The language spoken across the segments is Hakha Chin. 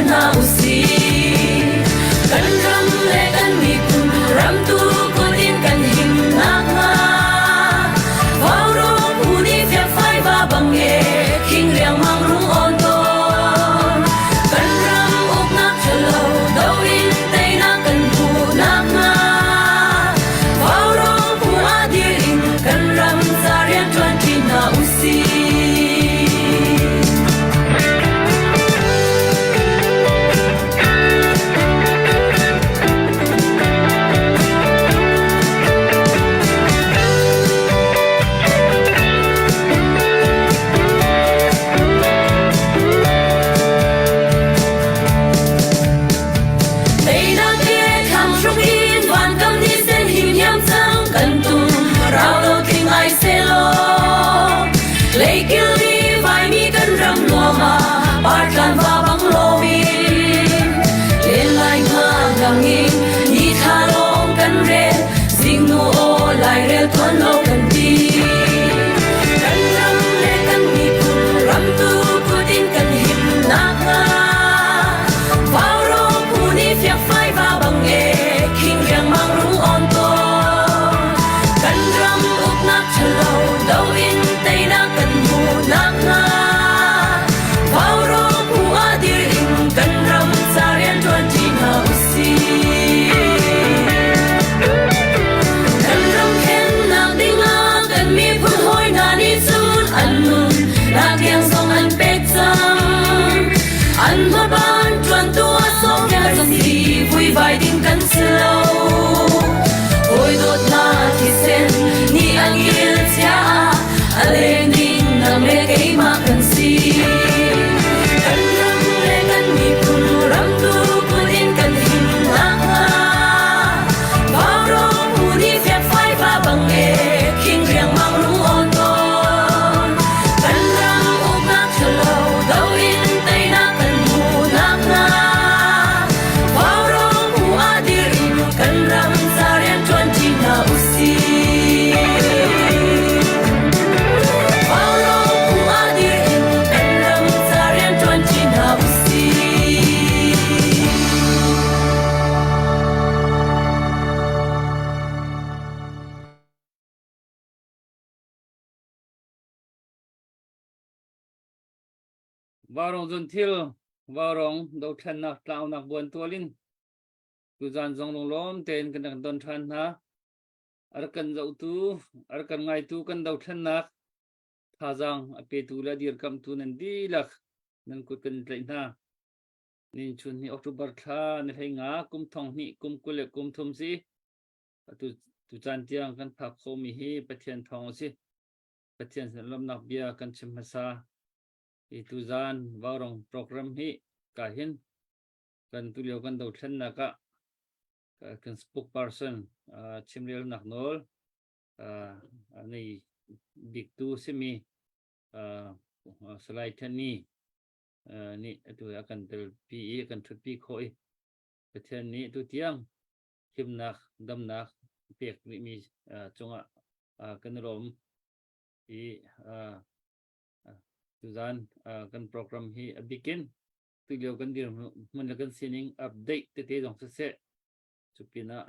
hna usih. Kan ram le kan miphun ramtu kut in kan him nakhnga Vaurawng phu nih fiakfai va bang e khing riangmang rung awn tawn. Kan ram uknak ṭhalo do in teinak kan hmuh nakhnga Vaurawng phu ah dir in kan ram ca rianṭuan ṭi hna usih. Teinak he thlang hruk in van kam ni sen him hiam cang kan tum rau lo tling ai selaw leikil ni vaimi kan ram nuam ah partlan va bang lomin len lai nga langin ni thla lawng kan rel zingnu aw lairel tuan lo kan ti kan ram le kan miphun ramtu kut in kan him nakhnga Vaurawng phu nih fiakfai va bang e khing riangmang rung awn tawn. Kan ram uknak ṭhalo do in teinak kan hmuh nakhnga Vaurawng phu ah dir in kan ram ca rianṭuan ṭi hna usih. Kan ram thlennak dingah kan miphun hawi hna nih cun an nun nak tiang zong an pek cang. An hmaban ṭuantu a sawmpiak si vuivai ding kan si lo. Hawi dawtnak thisen nih an il chia a len ding nang le keimah kan si. Kan ram le kan miphun ramtu kut in kan him nakhnga Vaurawng phu nih fiakfai va bang e khing riangmang rung awn tawn. Kan ram uknak ṭhalo do in teinak kan hmuh nakhnga Vaurawng phu ah dir in kan ram ca rianṭuan ṭi hna usih. Vaurawng phu ah dir in kan ram ca rianṭuan ṭi hna usih. Vaurawng zunthil, vaurawng dothlennak tlaunak buantual in tuzan zong lunglawm tein kan rak don ṭhan hna. A rak kan zohtu, a rak kan ngaitu kan dothlennak thazaang a petu le a dirkamhtu nan dihlak nan kut kan tlaih hna. Nin chun hi October thla ni hlei nga kum thong hnih kum 20 le kum thum si. Atu tu caan tiang kan phak khomi hi Pathian thawng a si. Pathian sin lawmnak bia kan chim hmasa. Hi tuzan Vaurawng program hi ka hin kan tulio kan dothlennak ah kan spokesperson chimrelnak nawl nei biktu simi Salai Thenni nih atu a kan telpi i a kan ṭhutpi khawh i Pathian nih tu tiang himnak damnak pek rihmi cungah kan i lawm i tuzan kan program hi a bikin tulio kan dirhmun le kan sining update tete zong siseh cu pinah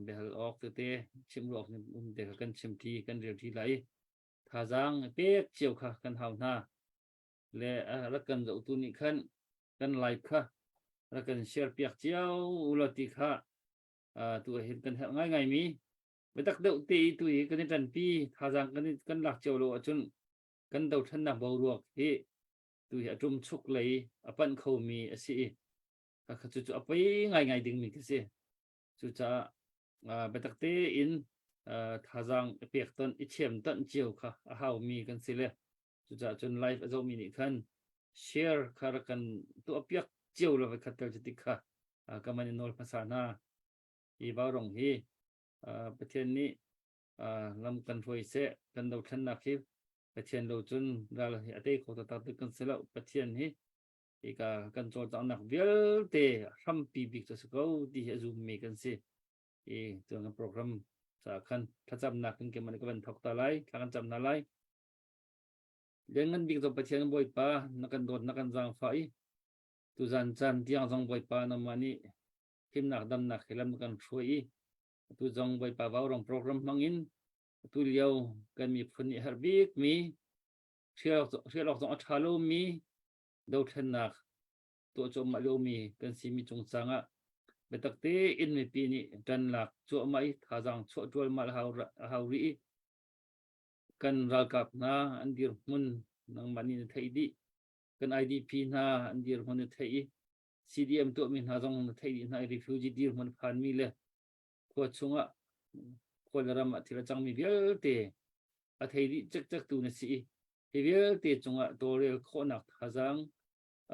biahal awk tete chim ruak um te kha kan chim ṭi kan rel ṭi lai thazaang pek cio kha kan hau hna le rak kan zohtu nih khan kan live kha rak kan share piak cio ulaw ti kha tu hin kan herh ngaingai mi biatak deuh te i tu hi kan i ṭanpi thazaang kan kan lak cio lo ahcun kan dothlennak boruak hi tu hi a ṭum chuk lei a panh khomi a si i kha cu cu a poi ngaingai dingmi khi si. Cucaah biatak tein thazaang i pek ton i chem ton cio kha a haumi kan si le cucaah cun live a zohmi nih khan share kha rak kan tuahpiak cio lo khat tel ti kha ka man in nawl hmasa hna. Hi vaurong hi Pathian nih lam kan hruai seh kan dothlennak hi Pathian lo cun ral hi a tei kho taktak ding kan si lo. Pathian hi hika kan cawlcanghnak vialte hrampi bik cu a si ko ti hi a zummi kan si. I cun kan program caah khan thlacamnak kan keimah nih ka van thawk ta lai, thla kan cam hna lai. Lianngan bik cu Pathian Bawipa na kan dawt na kan zaangfah i. Tuzan caan tiang zong Bawipa nangmah nih himnak damnak he lam kan hruai i atu zong Bawipa vaurawng program hmang in atu lio kan miphun nih herh bikmi hrial awk zong a ṭha lomi dothlennak tuah cuahmah liomi kan simi cungcang ah biatak tein mipi nih ṭan lak cuahmah i thazaang chuah ṭualmal a hau rih i kan ralkap hna an dirhmun nangmah nih na theih dih, kan IDP hna an dirhmun na theih i CDM tuahmi hna zong na theih dih hna i refugee dirhmun phanmi le khua chungah khua le ram ah thil a cangmi vialte a thei dih cekcek tu na si i hi vialte cungah tawlrel khawhnak thazaang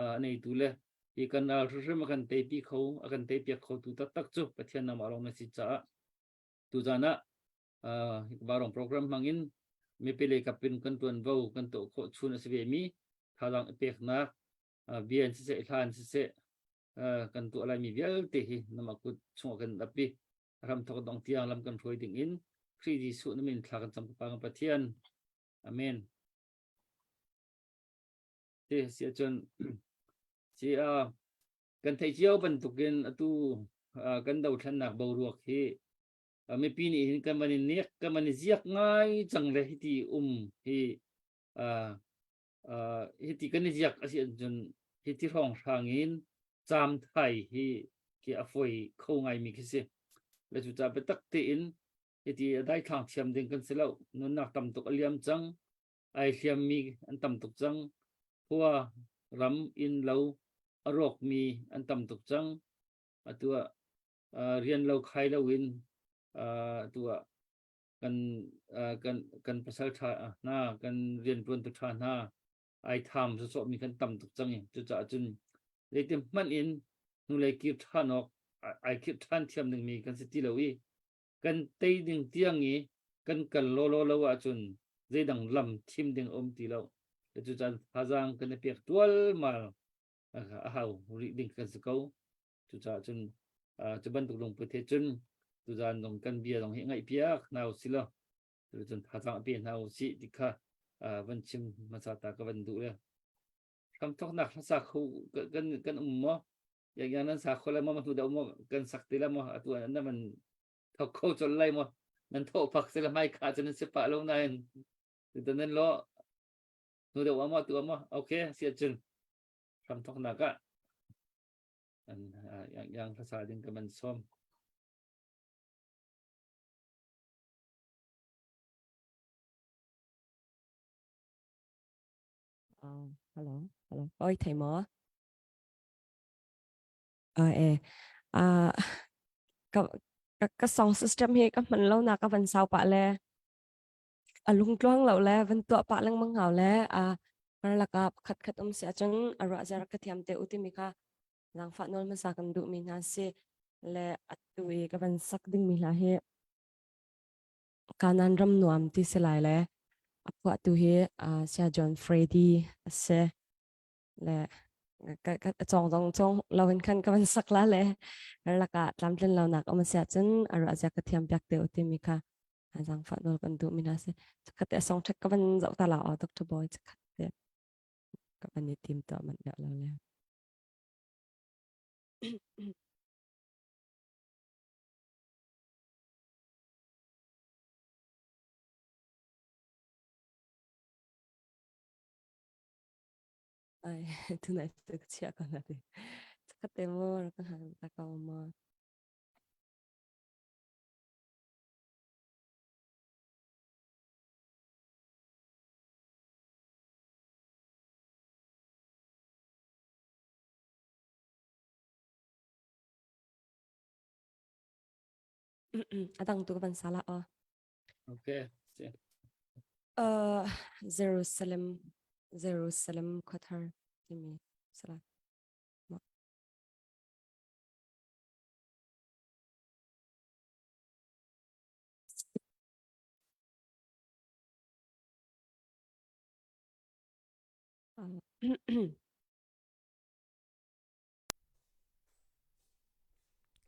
a neitu le hi kan ral hrimhrim a kan teipi kho a kan teipiak khotu taktak cu Pathian nangmah lawng na si caah tuzan ah barong program hmangin mipi lei kap in kan tuanvo kan tuah khawh chun a si ve mi thazaang i peknak bia in siseh hla in siseh kan tuah laimi vialte hi nama kut chungah kan ap i ram thok dong tiang lam kan hruai ding in Khrih Jesuh na min thla kan cam ka Pathian. Amen. Te si ahcun si kan theih cio bantukin atu kan dothlennak boruak hi mipi nih hin kan van i nek kan van i ziak ngai cang le hiti um hi hiti kan i ziak a si ahcun hiti hrawnghrang in caam thai hi khi a fawi kho ngaimi khi si. Le cucaah biatak tein hiti a daithlang thiam ding kan si lo. Nunnak tam tuk a liam cang. Ai hliammi an tam tuk cang. Khua, ram, inn, lo a rawkmi an tam tuk cang. Atu ah rian lo khai lo in atu ah kan kan kan pasal ṭha hna, kan rianṭuantu ṭha hna ai tham sawsawhmi kan tam tuk cang i cucaah cun zeitin hmanh in hnulei kir ṭhan awk ai khirh ṭhan thiam dingmi kan si ti lo i kan tei ding tiang i kan kal lawlaw lo ahcun zeidang lam thim ding a um ti lo. Cucaah thazaang kan i pek ṭualmal a hau rih ding kan si ko. Cucaah cun cu bantuk lungput he cun tuzaan zong kan bia zong hi ngaihpiak hna usih law cun thazaang a pe hna usih ti kha van chim hmasa ta ka van duh le. Hramthawknak hlasa kho kan kan um maw? Yang yang nan sa kho lai maw? Hnu dah um maw? Kan sak ti lai maw? Atu an nan thok kho colh lai maw? Nan thawh phak si le hmai kha cun nan si pah lo nain tutan nan lo hnu deuh ah maw tu ah maw? Okay, si ahcun hramthawknak ah an yang yang hlasa ding ka man sawm. Hello, hello. Oi, thei maw? E. Ka ka ka song system hi ka hman lo na ka van sau pah le a lungtluang lo le van tuah pah lengmang hau le a karlak ah pakhat khat um si ahcun a ruah zar ka thiam te u timi kha zaangfah nawl hmasa kan duh mi hna si le atu i ka van sak ding mi hla hi Kanan ram nuam ti si lai le a phuahtu hi Saya John Frady a si le ka ka cawng zong cawng lo in khan ka van sak la le lakah tlamtlin lo nak um a si ahcun a ruah zia ka thiam piak te u timi kha zaangfah nawl kan duh mi hna si. Chikkhat te a song ṭhek ka van zoh ta la aw Dr. Boy chikkhat te ka van i tim tuah manh deuh lo le. Ai tunai te ka chia ko na ti. Chikkhat te mu rak ka hal ta ko ma. A dang tu ka van sala aw. Okay. Jerusalem Jerusalem khuathar timi sala.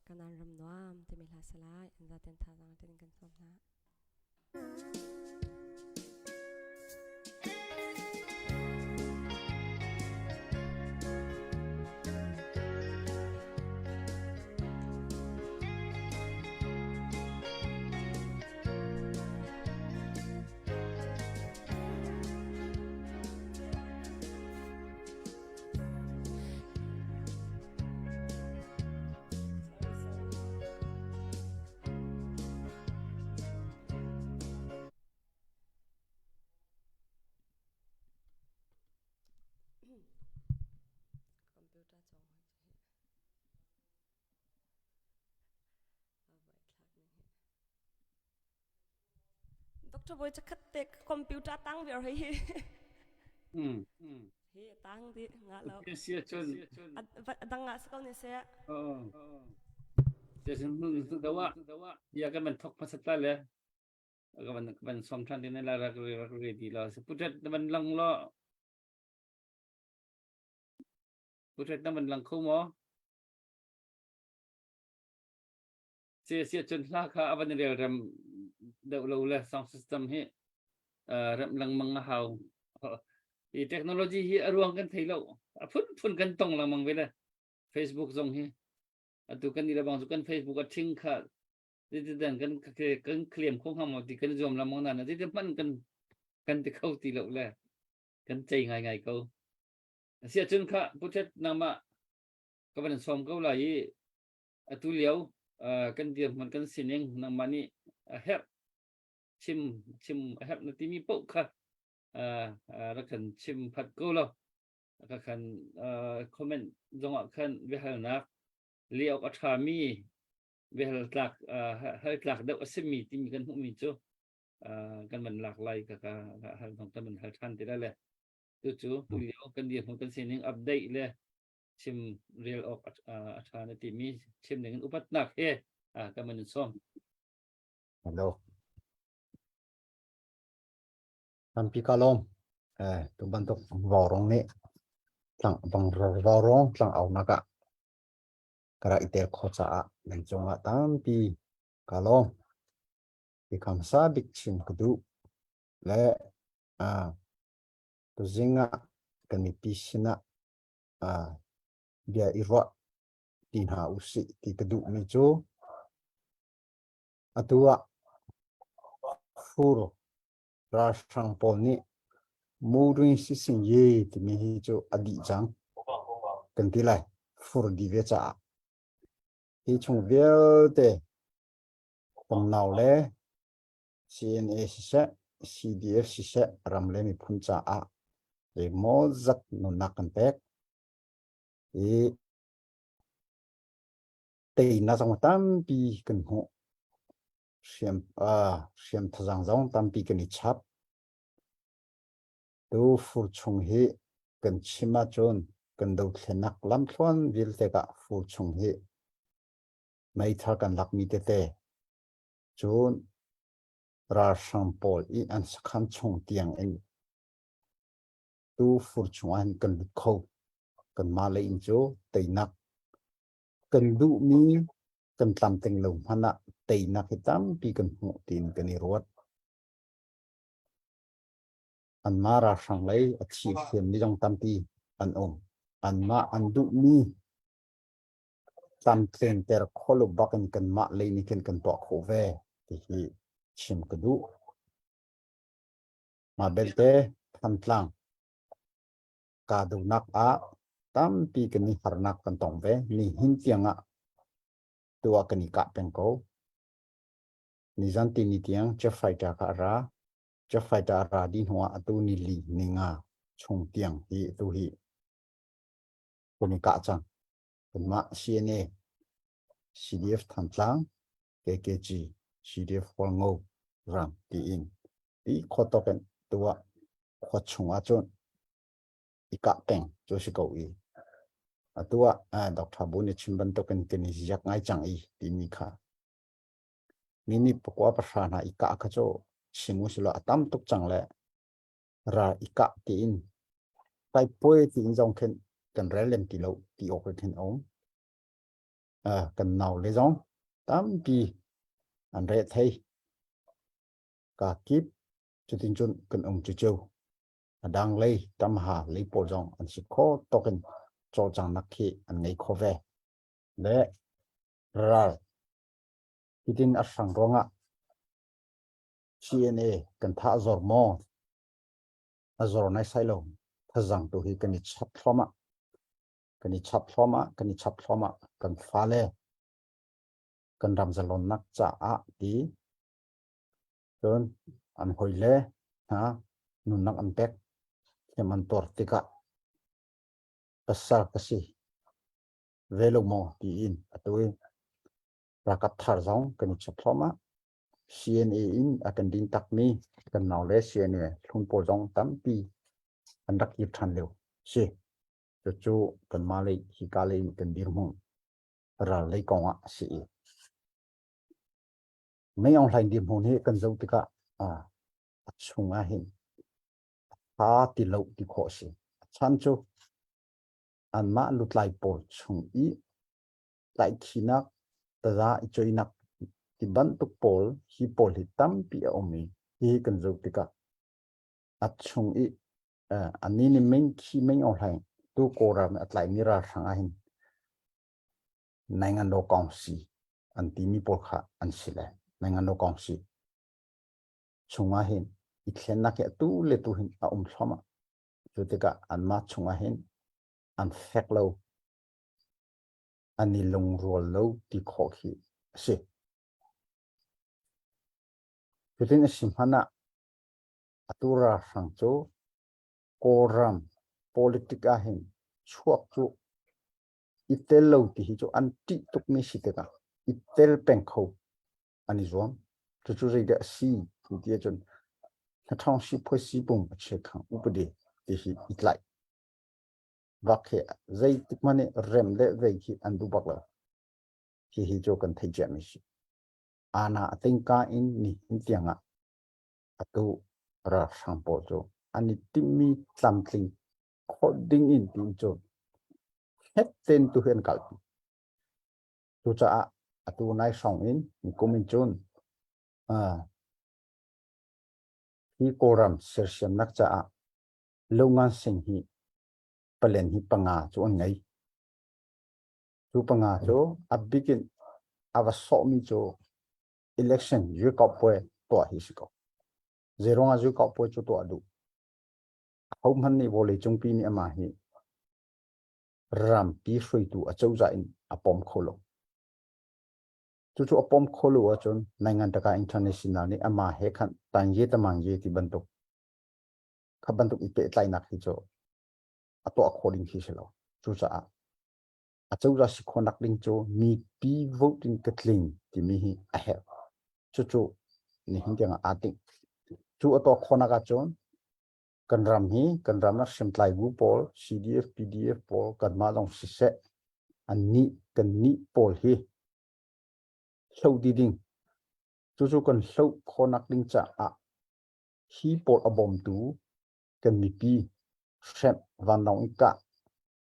Kanan ram nuam timi hla salai an zaten thazaang ten kan sawm hna. Dr. Boy chakhat te computer tang ver hei hi. Hi tang di nga lo. Sia chun. Dang nga sa ni se. Oh. Jason nu dawa. Ya kan man thok pasat la le. Ka van van som than din la rak rak ready la. Putet man lang lo. Putet na man lang kho mo. Sia sia cun hla kha a van i relrem deuh lo le sound system hi remh lengmang a hau. Hi technology hi a ruang kan thei lo. A phunphun kan tong lengmang ve le. Facebook zong hi atu kan i le bang cu kan Facebook a ṭhing kha zeitidan kan kan claim kho hnga maw ti kan zuam lengmang na zeitin hmanh kan kan ti kho ti lo le kan cei ngaingai ko. Asiahcun kha Pu nangmah ka van sawm ko lai i atu lio kan dirhmun kan sining nangmah nih a herh chim chim a herh na timi paoh kha rak kan chim phat ko lo ka khan comment zongah khan biahalnak liok a ṭhami biahal tlak hal tlak deuh a simi timi kan hmuhmi cu kan van lak lai ka ka hal kan van hal ṭhan ti lai le tu cu lio kan dirhmun kan sining update le chim rel awk a ṭha na timi chim ding in upatnak he kan van in sawm. Hello. Tampi ka lawm. Eh, tu bantuk vaurawng nih tlang bang vaurawng tlang au nak ah ka rak i tel kho caah nan cungah tampi ka lawm. Ti kam sa bik chim ka duh. Le ah tuzing ah kan mipi sinah bia i ruah ti hna usih ti ka duhmi cu atu ah fur ralhrang pawl nih murin sisin ye timi hi cu a dih cang kan ti lai fur di ve caah hi chung vialte konglau le CNA siseh CDF siseh ram le miphun caah zeimaw zat nunnak kan pek i teinak zong tampi kan hmuh hriam hriam thazang zong tampi kan i chap tu fur chung hi kan chim ahcun kan dothlennak lamthluan vialte ah fur chung hi meithal kan lakmi tete cun ralhrang pawl i an sakhan chung tiang in tu fur chung ah hin kan lut kho. Kanmah lei in cu teinak kan duhmi kan tlamtling lo hmanh ah teinak hi tampi kan hmuh tiin kan i ruat. Anmah ralhrang lei a thi hliammi zong tampi an um. Anmah an duhmi tlamtlinter kholo bak in kanmah lei nih khin kan tuah khawh ve ti hi chim ka duh. Mah belte Thantlang kahdohnak ah tampi kan i harnak kan tong ve. Nihin tiang ah tuah kan i kah peng ko. Nizan tini tiang jet fighter kha a ra. Jet fighter a ra dih hnu ah atu ni li ni nga chung tiang hi atu hi kan i kah cang. Kanmah CNA, CDF Thantlang, KKG, CDF Hualngo ram tiin ti khuatok in tuah khua chung ahcun i kah peng cu si ko i atu ah Dr. Bu nih chim bantukin kan i ziak ngai cang i timi kha mini pakua pahra hna i kah kha cu chim usilo a tam tuk cang le ra i kah tiin taipui tiin zong khin kan rel lem ti lo ti awk khin a um kan nau le zong tampi an re thei ka kip cutin cun kan um cu a dang lei tamha lei pawl zong an si kho tokin cawlcangnak khi an ngei kho ve le ral hitin a hrang ruangah CNA kan tha a zor maw? A zor nai sai lo. Thazang tu hi kan i chap thluahmah. Kan i chap thluahmah, kan i chap thluahmah. Kan fale kan ram zalonnak caah ti cun an hawile hna nunnak an pek thiam an tuar tikah pasal ka si ve lo maw tiin atu i ralkap thar zong kan i chap thluahmah. CNA in a kan din takmi kan nau le CNA hlun pawl zong tampi an rak kir ṭhan lio si. Cucu kanmah lei hika lei in kan dirhmun ral lei kong ah a si i Mei Aung Hlaing dirhmun hi kan zoh tikah a chung ah hin a tha ti lo ti khawh a si. A chan cu anmah lutlai pawl chung i tlaihkhinak, taza i coinak ti bantuk pawl hi pawl hi tampi a um i hihi kan zoh tikah a chung i ani nih meng khi Meng Aung Hlaing tu Kawlram i a tlaimi ralhrang ah hin Naingan Kong si an timi pawl kha an si le Naingan Kong si chungah hin i thlennak hi atu le tu hin a um thluahmah. Cu tikah anmah chungah hin an fek lo, an i lungrual lo ti khawh khi a si. Cutin a si hmanh ah atu ralhrang cu Kawlram politic ah hin chuak cu i tel lo ti hi cu an ṭih tukmi si tikah i tel peng kho an i zuam. Cucu zeidah a si ti ahcun hnaṭhawng sipuai sipung a chiakhang upadi ti hi i tlaih bak hi zeitik hmanh i rem le vei khi an duh bak lo. Hihi cu kan theih ciami si. Ana a tingka in nihin tiangah atu ralhrang pawl cu an i timhmi tlamtling khawh ding in tiin cun hnget tein tu hi an kalpi. Cucaah atu nai hrawng in nikum in cun hi Kawlram sersiamnak caah Lungan Sing hi palen hi panga cu an ngei. Cu panga cu a bik in a va sawhmi cu election yuekauhpuai tuah hi si ko. Zeiruang ah yuekauhpuai cu tuah duh? Ahohmanh nih vawleicungpi nih amah hi rampi hruaitu acozah in a pom kho lo. Cucu a pom kho lo ahcun Naingantaka International nih amah he khan tangye tamangye ti bantuk kha bantuk i pehtlaihnak hi cu a tuah khawh ding khi si lo. Cucaah acozah si khawhnak ding cu mipi vote in ka tling timi hi a herh. Cucu nihin tiangah aa tinh. Cu a tuah khawhnak ahcun kan ram hi kan ram ah hriamtlai bu pawl CDF PDF pawl kanmah zong siseh an nih kan nih pawl hi hloh dih ding cucu kan hloh khawhnak ding caah hi pawl a bawmtu kan mipi hremh vanlawng i kah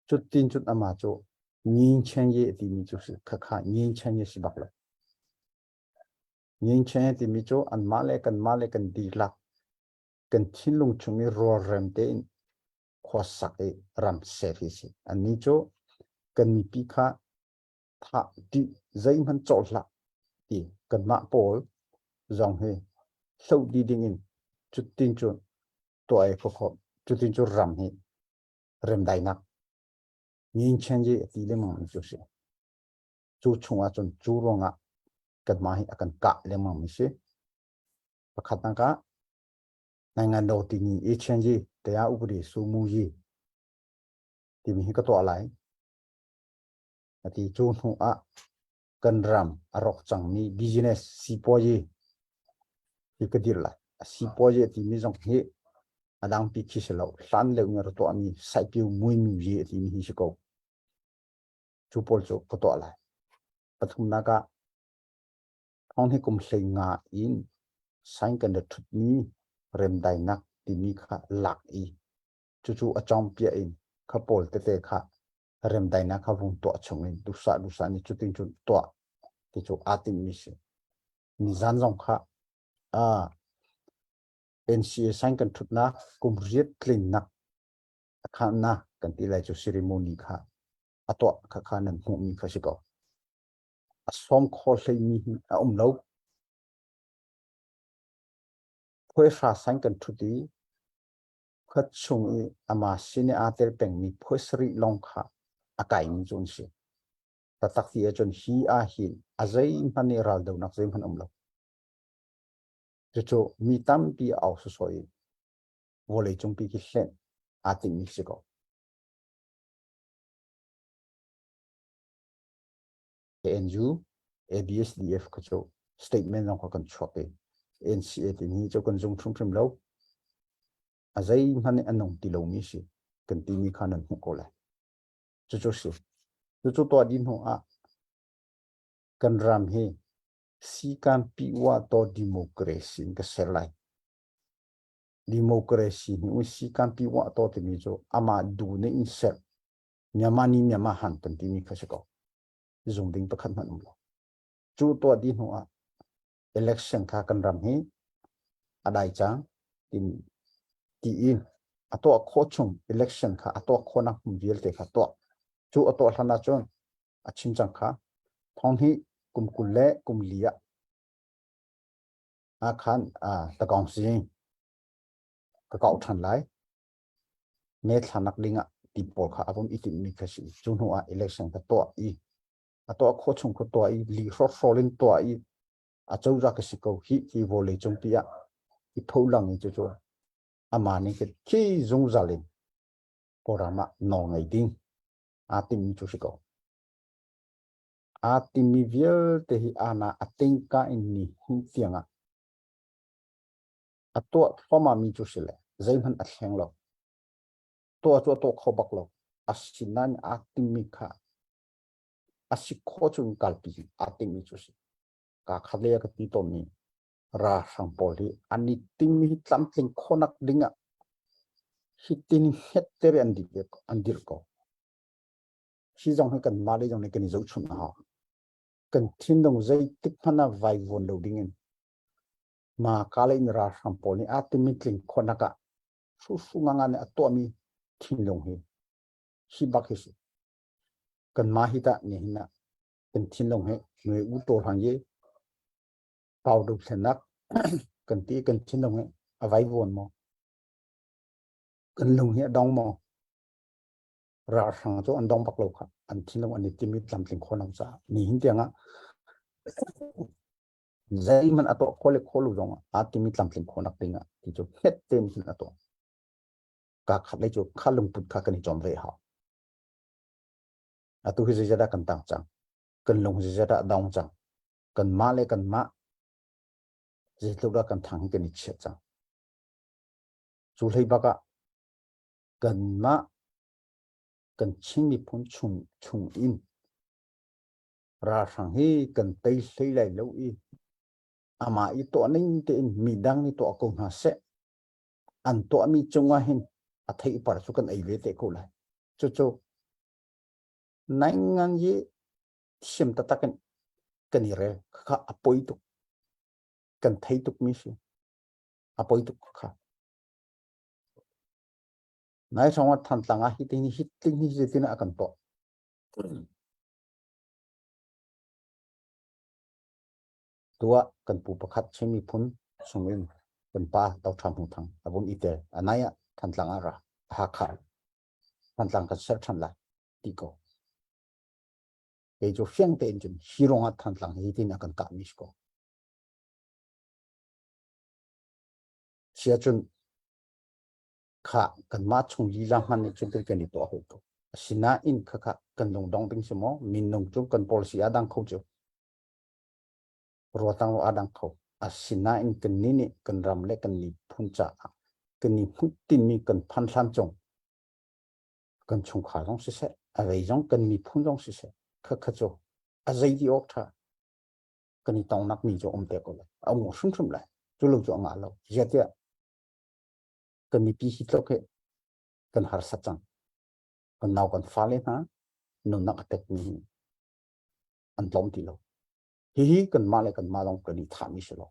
cutin cun amah cu ngin ye timi cu khakha ngin ye si bak lo ngin ye timi cu anmah le kanmah le kan dihlak kan thinlung chung i rualrem tein khuasak i ram ser hi si. Annih cu kan mipi kha thah ṭih zeihmanh cawh hlah ti kanmah pawl zong hi hloh dih ding in cutin cu tuah ei khawh cutin cu ram hi remdainak ngin a ti lengmang mi cu si. Cu chungah cun cu ruangah kanmah hi a kan kah lengmang mi si. Pakhatnak ah နိုင်ငံတော်တည်ငြိမ်အေးချမ်းရေးတရားဥပဒေစိုးမိုးရေးtimi hi ka tuah lai. Ati cu hnu ah kan ram a rawk cangmi business sipuazi hi ka dir lai. A sipuazi timi zong hi a dangpi khi si lo. Hlan lio in ra tuahmi saipiu muimi ye timi hi si ko. Cu pawl cu ka tuah lai. Pathumnak ah Thawng hi kum 15 in sign kan ra ṭhutmi remdainak timi kha lak i cucu a cawngpiah in kha pawl tete kha remdainak kha vung tuah chung in duhsah duhsah nih cutin cun tuah ti cu aa timhmi si. Nizan zong kha NCA sign kan ṭhutnak kum riat tlinnak kha na kan ti lai cu ceremony kha a tuah kha kha nan hmuhmi kha si ko. A sawm kho hleimi hi a um lo. Phuaihra san kan ṭhut i khuat chung i amah sin i aa tel pengmi phuai sarih lawng kha a kaimi cu an si. Taktak ti ahcun hi ah hin a zeihmanh i raldonak zeihmanh um lo. Cucu mi tampi a au sawsawh i vawleicungpi khi hlenh aa timhmi si ko. ANU, ABSDF kha cu Statement zong kha kan chuak i NCA timi hi cu kan zung hrimhrim lo. A zeihmanh nih a nung ti lomi si kan timi kha nan hmuh ko lai. Cucu si. Cucu tuah dih hnu ah kan ram hi sikan piwa to democracy in ka ser lai. Democracy hi u sikan piwa to timi cu amah du nih in ser Myanmar ni Myanmar han kan timi kha si ko. Zung ding pakhat hmanh um lo. Cu tuah dih hnu ah election kha kan ram hi a dai cang tin tiin a tuah khawh chung election kha a tuah khawhnak hmun vialte kha tuah. Cu a tuah hlan ahcun a chim cang kha thong hi kum 20 le kum li ah ah khan takong si ka kau ṭhan lai me thlanak ding ah ti pawl kha a vun i timhmi kha si cu hnu ah election ka tuah i a tuah khawh chung kha tuah i li hrawkhrol in tuah i a cozah ka si ko hi hi vawlei cungpi ah i pho lang i cucu ama nih khi khi zungzal in Kawlram ah nawl ngei ding aa timmi cu si ko. Aa timmi vialte hi ana a tingka in ni hin tiang ah a tuah thluahmah mi cu si le zeihmanh a thleng lo. Tuah cu a tuah kho bak lo. Asinain aa timmi kha a si khawh chung kalpi aa timmi cu si. Ka khat le ka ti tawnmi ralhrang pawl hi an i timmi hi tlamtling khawhnak ding ah hitin hngetter an dir an dir ko. Hi zong hi kan mah le zong nih kan i zohchunh a hau. Kan thinlung zeitik hmanh ah vaivuan lo ding in ma ka le in ralhrang pawl nih aa timmi tling khawhnak ah hruhru ngangan nih a tuahmi thinlung hi hi bak hi si. Kan mah hi tah nihin ah kan thinlung hi nui u to hlang ye pau do thlenak kan ti kan thinlung hi a vaivuan maw? Kan lung hi a dong maw? Ralhrang cu an dong bak lo kha an thinlung an i tim i tlamtling kho lo caah nihin tiang ah zeihmanh a tuah khawh le khawh lo zong ah aa timi tlamtling khawhnak ding ah ti cu hnget tein hin a tuah. Ka khat lei cu kha lungput kha kan i cawm ve hau. Atu hi zeizat ah kan tang cang. Kan lung zeizat ah dong cang. Kan mah le kan mah zeitluk dah kan thang hi kan i chiah cang. Cu hlei bak ah kanmah kan Chin miphun chung chung in ralhrang hi kan tei hlei lai lo i amah i tuah ning tein midang nih tuah ko hna seh an tuahmi cungah hin a theipar cu kan ei ve te ko lai cucu naingan yi thiam taktak in kan i rel kha a poi tuk kan thei tuk mi si a poi tuk kha nai song ah Thantlang ah hi tin hi tling hi zeitin a kan tuah Tuah kan pu pakhat Chin miphun chungin kan pa Doctor Hmung Thang a vun i tel. A nai ah Thantlang ah ra. Hakha Thantlang kan ser ṭhan lai ti ko. Kei cu fiang tein cun hi ruangah Thantlang hi tin a kan kahmi si ko. Sia cun kha kanmah chung lila hman nih cun kan i tuah hoi ko. Asinain khakha kan lungdong ding si maw? Minung cu kan policy a dang kho cu. Ruatang a dang kho. Asinain kan ni nih kan ram le kan miphun caah kan i hmuhtinmi kan phan hlan cung kan chungkhar zong siseh, a rei zong kan miphun zong siseh, khakha cu a zei ti awk ṭha kan i tongnak mi cu um te ko lai. A um hrimhrim lai. Cu lo cu a ngah lo. Ziatiah kan mipi hi tluk hi kan harsat cang. Kan nau kan fale hna nunnak a tek mi hi an tlawm ti lo. Hihi kanmah le kanmah lawng kan i thahmi si lo.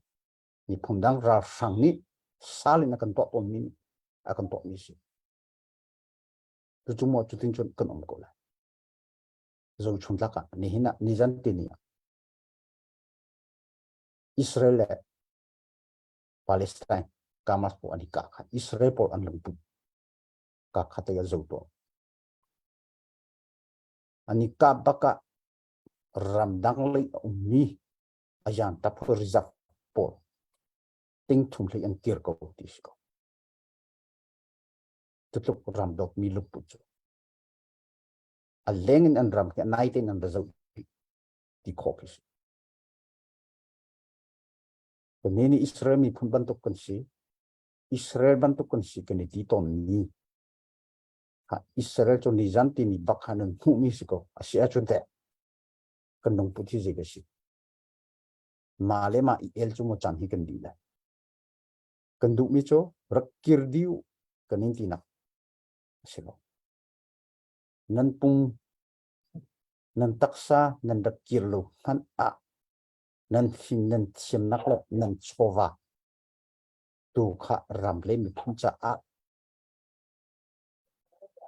Miphun dang ralhrang nih sal in a kan tuah tawnmi nih a kan tuahmi si. Cucu maw cutin cun kan um ko lai. Zochun tlak ah nihin ah nizan tini ah Israel le Palestine Hamas pawl an i kah kha Israel pawl an lungput ka kha te a zo tuah. An i kah bak ah ramdang lei a ummi ayan taphu reserve pawl ting thum hlei an kir ko ti si ko. Tutluk ram dawt mi lungput cu. A leng in an ram hi a nai tein an ra zoh ti khawh khi si. Kan nih nih Israel miphun bantuk kan si. Israel bantuk kan si kan i ti tawn mi. Ha, Israel cu nizan timi bak kha nan hmuhmi si ko. A si ahcun teh kan lungput hi zei ka si. Ma le ma i el cu maw caan hi kan dih lai. Kan duhmi cu rak kir diu kan in tinak a si lo. Nan pung nan taksa nan rak kir lo hmanh ah nan fim nan thiamnak le nan chawva tu kha ram le miphun caah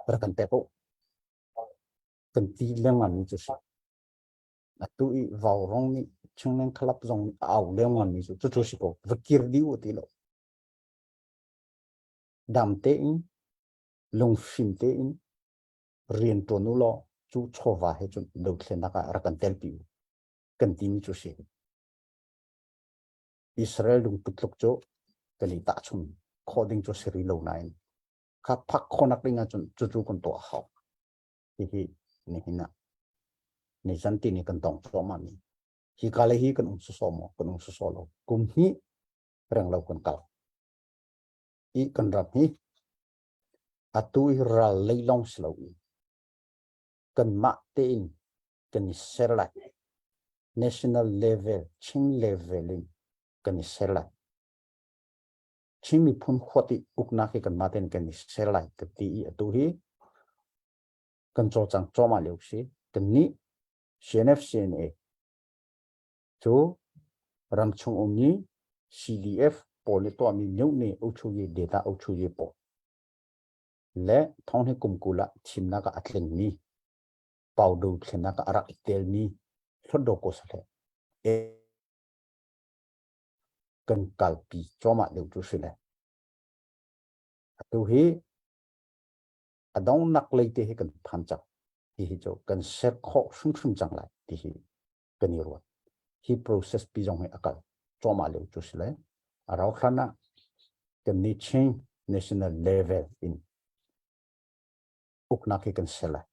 rak kan pek u kan ti lengmang mi cu si atu i vaurong nih chungleng khalap zong nih a au lengmang mi cu cucu si ko va kir dih u ti lo dam tein lungfim tein rian ṭuan u law cu chawva he cun dothlennak ah rak kan telpi u kan timi cu si. Israel lungput tluk cu kan i tahchun khawh ding cu si rih lo nain kha phak khawhnak ding ahcun cucu kan tuah a hau. Hihi nihin ah nizan tini kan tong cuahmah mi hi ka le hi kan um sawsawh maw kan um sawsawh lo kum hnih reng lo kan kal i kan ram hi atu i ral lei lawng si lo i kanmah tein kan i ser lai. National level, Chin level in kan i ser lai. Chin miphun huat i uknak hi kanmah tein kan i ser lai ka ti i atu hi kan cawlcang cuahmah lio si. Kannih CNF CNA cu ramchung ummi CDF pawl nih tuahmi myone uchuyi data uchuyi pawl le thonghni kum 20 ah thimnak ah a tlingmi paudo thlennak ah a rak i telmi hlawtdaw ko sahle kan kalpi cuahmah deuh cu si le atu hi a donghnak lei te hi kan phan cang hi hi cu kan ser khawh hrimhrim cang lai ti hi kan i ruat hi process pi zong hi a kal cuahmah lio cu si le a rau hlan ah kan ni Chin national level in uknak hi kan ser lai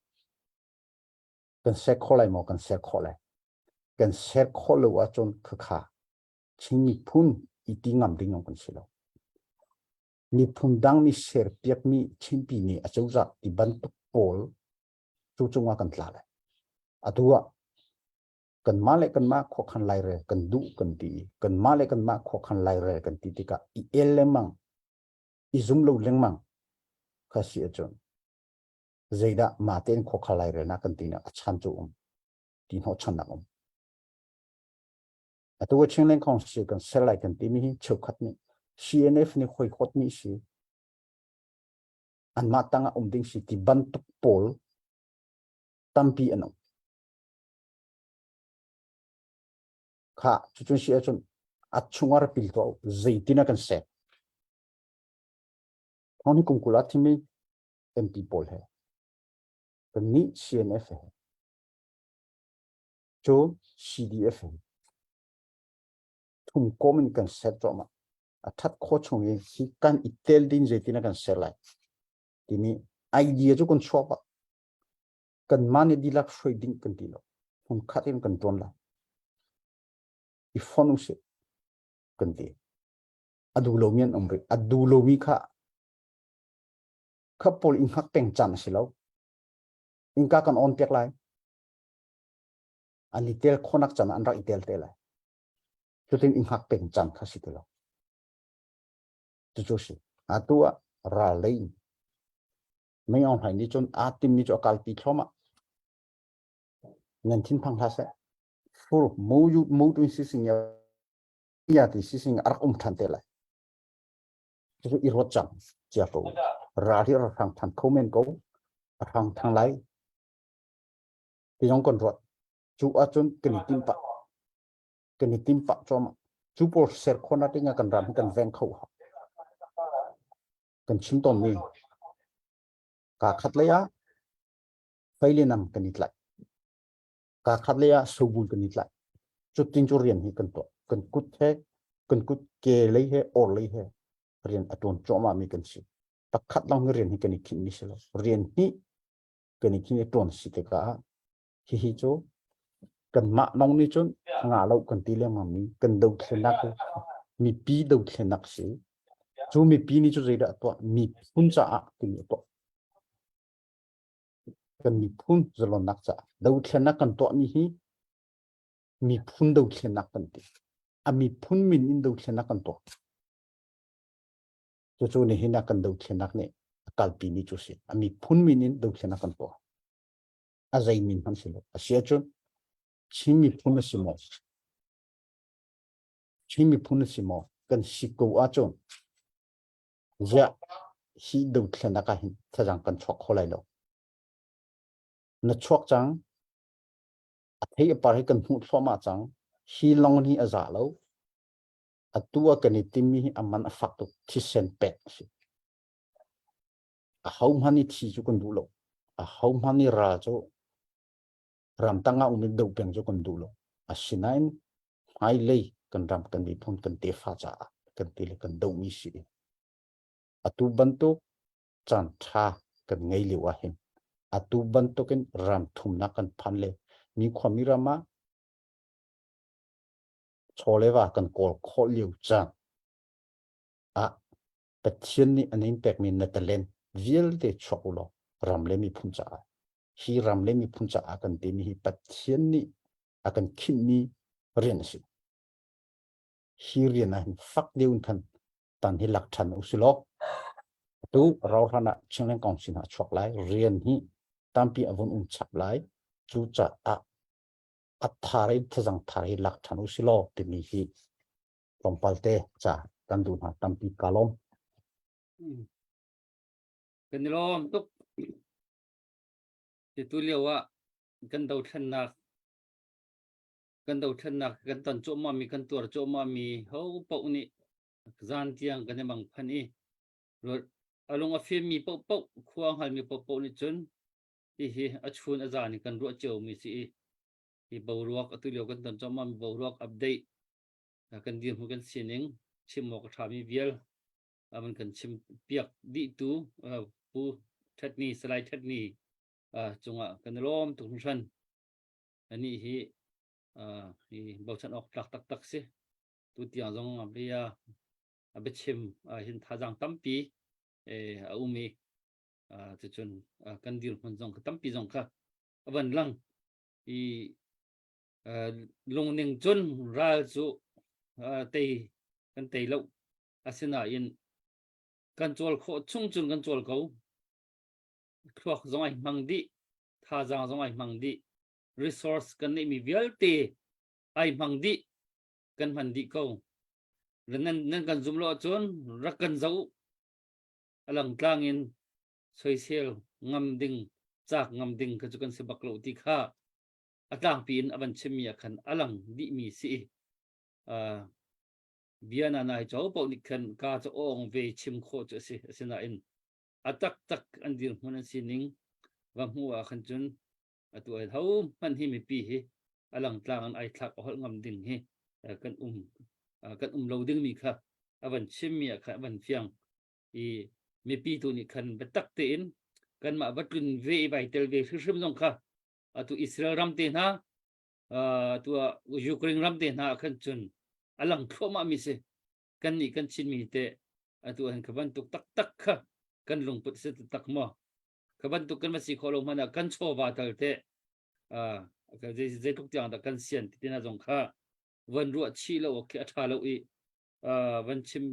kan ser khawh lai maw kan ser khawh lai kan ser khawh lo ahcun khakha Chin miphun i ti ngam ding kan si lo miphun dang nih ser piakmi Chinpi nih a cozah ti bantuk pawl cu cungah kan tla lai atu ah kanmah le kanmah khuakhan lairel kan duh kan ti i kanmah le kanmah khuakhan lairel kan ti tikah i el lengmang i zum lo lengmang kha si ahcun zeidah mah tein khuakhan lairelnak kan tinak a chan cu um ti hnawhchannak um atu Chinland Council kan ser lai kan timi hi cheukhat nih CNF nih hoi mi si anmah tangah um ding si ti bantuk pawl tampi an um kha cucun si ahcun a chungah rak pil tuah u zeitin a kan sek thong ni kum 20 ah thimi MP pawl he kan nih CNF he cu CDF he thum kom in kan ser cuahmah a that kho chung i hi kan i tel din zeitin a kan ser lai timi idea cu kan chuak ah kan mah nih dihlak hruai ding kan ti lo hmun khat in kan tuan lai i fon usih kan ti a duh lomi an um rih a duh lomi kha kha pawl in hngak peng caan a si lo innka kan on piak lai an i tel khonak caan an rak i tel te lai cutin i hngak peng caan kha si ti lo cucu si atu ah ral lei in Mei Aung Hlaing nih cun aa timmi cu a kalpi thluahmah. Nan thinphang hlah seh. Fur mu yu mu tu si sing ya ya ti si sing a rak um than te lai. Cucu i ruat cang cia ko. Ral hi a hrang than kho men ko. A hrang thang lai. Ti zong kan ruat. Cu ahcun kan i tim pah. Kan i tim pah cuahmah. Cu pawl ser khawh ding ah kan ram hi kan veng kho hau. Kan chim tawnmi kaa khat lei ah fei le nam kan i tlaih. Kaa khat lei ah sobul kan i tlaih. Cutin cu rian hi kan tuah. Kan kut he kan kut ke lei he or lei he rian a tuan cuahmah mi kan si. Pakhat lawng hi rian hi kan i khinh mi si lo. Rian hi kan i khinh i tuan si tikah hihi cu kanmah lawng nih cun nga lo kan ti lengmang mi kan dothlennak cu. Mipi dothlennak si. Cu mipi nih cu zeidah a tuah? Miphun caah timi a tuah. Kan miphun zalonnak caah dothlennak kan tuahmi hi miphun dothlennak kan ti. A miphun min in dothlennak kan tuah. Cucu nihin ah kan dothlennak nih a kalpi mi cu si. A miphun min in dothlennak kan tuah. A zei min hmanh si lo. A si ahcun Chin miphun a si maw? Chin miphun a si maw? Kan si ko ahcun ziah hi dothlennak ah hin thazaang kan chuak kho lai lo. Na chuak cang, a thei a par hi kan hmuh thluahmah cang, hi lawng hi a za lo. Atu ah kan i timmi hi a man a fak tuk, thisen pek a si. Aho hmanh i thi cu kan duh lo. Aho hmanh i ral cu ramtang ah um in doh peng cu kan duh lo. Asinain hmailei kan ram kan miphun kan tefa caah kan ti le kan dohmi si. Atu bantuk caan ṭha kan ngei lio ah hin atu bantukin ram thumnak kan phan le mi khuami ram ah chaw le va kan kawl khawh lio caan ah Pathian nih an in pekmi na talent vialte chuak u law ram le miphun caah hi ram le miphun caah kan timi hi Pathian nih a kan khinhmi rian a si. Hi rian ah hin fak deuh in khan tan hi lak ṭhan u si law atu rauhhlan ah Chinland Council ah chuak lai rian hi tampi a vun um chap lai cucaah a thar in thazang thar hi lak ṭhan u si law timi hi tlawmpal te ca kan duh hna tampi ka lawm. Kan i lawm tuk. Tu lio ah kan dothlennak kan dothlennak kan ton cuahmah mi kan tuar cuahmah mi ho paoh nih zan tiang kan i mang phan i a lung a fim mi paohpaoh khua hngal mi paohpaoh nih cun hihi a chun a zan in kan ruah cio mi si i hi boruak atu lio kan ton cuahmah mi boruak update kan dirhmun kan sining chim awk a ṭhami vial man kan chim piak dihtu Pu Ṭhetni Salai Ṭhetni cungah kan i lawm tuk hringhran. Anih hi hi bochan awk tlak taktak si. Tu tiang zong a bia a biachim hin thazaang tampi a um i cucun kan dirhmun zong tampi zong kha a van lang i lungning cun ral cu tei kan tei lo asinain kan cawl khawh chung cun kan cawl ko thluak zong ai hmang dih thazaang zong ai hmang dih resource kan neihmi vialte ai hmang dih kan hman dih ko nan nan kan zum lo ahcun rak kan zoh a langtlang in soisel ngam ding cak ngam ding kha cu kan si bak lo ti kha a tlangpi in a van chimmi ah khan a lang dihmi si uh, bia na nai cho paoh nih khan ka cu awng ve chim khawh cu a si asinain a taktak an dirhmun an sining va hmu ah khan cun atu ai ho hmanh hi mipi hi a langtlang in ai thlak a holh ngam ding hi kan um kan um lo ding mi kha a van chim mi ah khan a van fiang i mipi tu nih khan biatak tein kanmah va tlun ve i vai tel ve hrimhrim zong kha atu Israel ram te hna atu Ukraine ram te hna khan cun a lang thluahmah mi si kan nih kan Chin mi te atu han kha bantuk taktak kha kan lungput si tak maw kha bantuk kan va si khawh lo hmanh ah kan chawva tal te zeitluk tiang dah kan sian ti tina zong kha van ruah chih lo khi a ṭha lo i van chim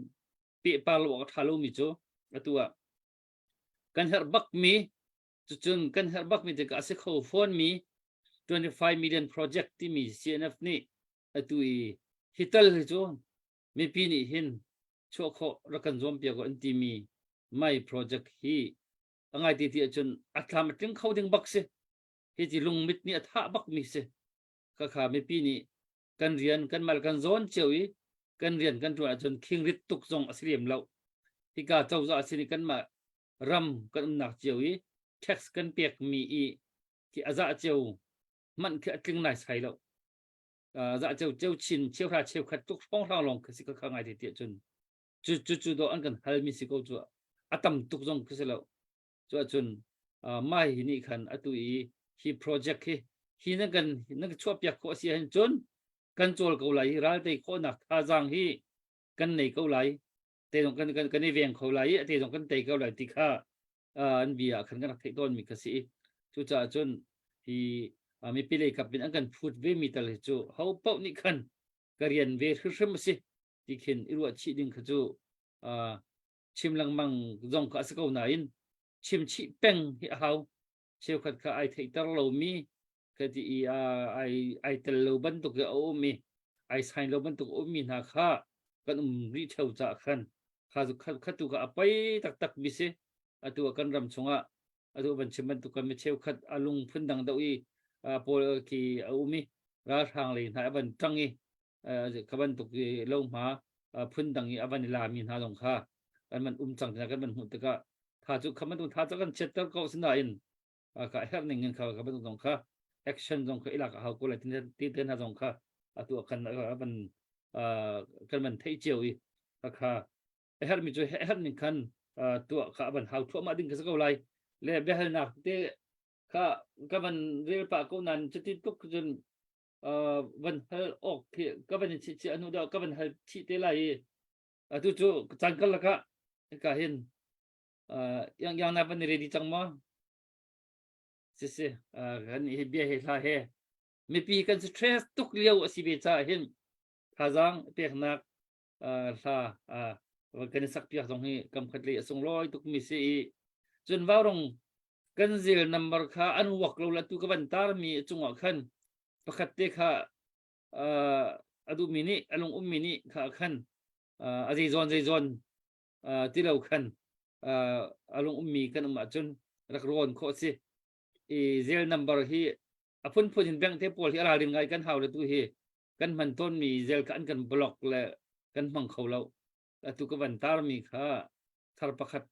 pehpar lo a ṭha lo mi cu atu ah kan herh bak mi cucun kan herh bak mi tikah a si kho fawn mi 25 million project timi CNF nih atu i hi tal hi cu mipi nih hin chuah khawh rak kan zuam piak an timi mai project hi a ngai ti ti ahcun a thlam a tling kho ding bak si hi ti lungmit nih a thah bak mi si ka kha mipi nih kan rian kan mal kan zawn cio i kan rian kan tuan ahcun khingrit tuk zong a si lem lo hika cozah sin i kanmah ram kan umnak cio i tax kan pek mi i khi a zah cio hmanh khi a tling nai sai lo za cheu cheu chin cheuhra cheukhat tuk hrawnghrang lawng khi si ka kha ngai te ti ahcun cu cu cu do an kan halmi si ko cu a tam tuk zong khi si lo cu ahcun mai hi nih khan atu i hi project hi hi nan kan nan chuah piak khawh si ahhin cun kan cawl ko lai hi ral tei khawhnak thazaang hi. kan nei ko lai te zong kan kan kan i veng kho lai i te zong kan tei ko lai ti kha an bia ah khan kan rak theih tawn mi kha si i cucaah cun hi mipi lei kap in an kan phut ve mi tal hi cu ho paoh nih khan ka rian ve hrimhrim a si ti khin i ruah chih ding kha cu chim lengmang zong kha a si ko nain chim chih peng hi a hau. Cheukhat kha ai theihter lomi ka ti i ai ai tel lo bantuk i a um i ai sign lo bantuk a ummi hna kha kan um rih theo caah khan kha kha tu kha a poi taktak mi si. Atu ah kan ram chungah atu van chim bantuk kan mi cheukhat a lung phundang deuh i pawl khi a um i ralhrang lei hna a van ṭang i ka bantuk i lohma phundang i a van i lami hna zong kha kan van um cang tina kan van hmuh tikah tha cu kha bantuk tha cu kan chiatter ko sinain ka herh ning in kha ka bantuk zong kha action zong kha ilak a hau ko lai ti te hna zong kha atu kan van kan van theih cio i kha a herhmi cu herh ning khan tuah kha van hau thluahmah ding ka si ko lai. Le biahalnak te kha ka van rel pah ko nan cuti tuk cun van hal awk khi ka van in chih anu dah ka van hal chih te lai i atu cu caan karlak ah ka hin yang yang na van ready cang maw? Si si, kan hi bia he hla he mipi kan stress tuk lio a si ve caah hin thazaang peknak hla kan i sak piak zong hi kam khat lei a sunglawi tuk mi si i cun vaurong kan zil number kha an wak lo la tu ka van tar mi cungah khan pakhat te kha a duhmi nih a lung ummi nih kha khan a zeizawn zeizawn ti lo khan a lung ummi kan um ahcun rak rawn khawh si. I zel number hi a phunphun in bank te pawl hi a ralrin ngai kan hau le tu hi kan hman tawnmi zel kha an kan block le kan hmang kho lo. Atu ka van tarmi kha thar pakhat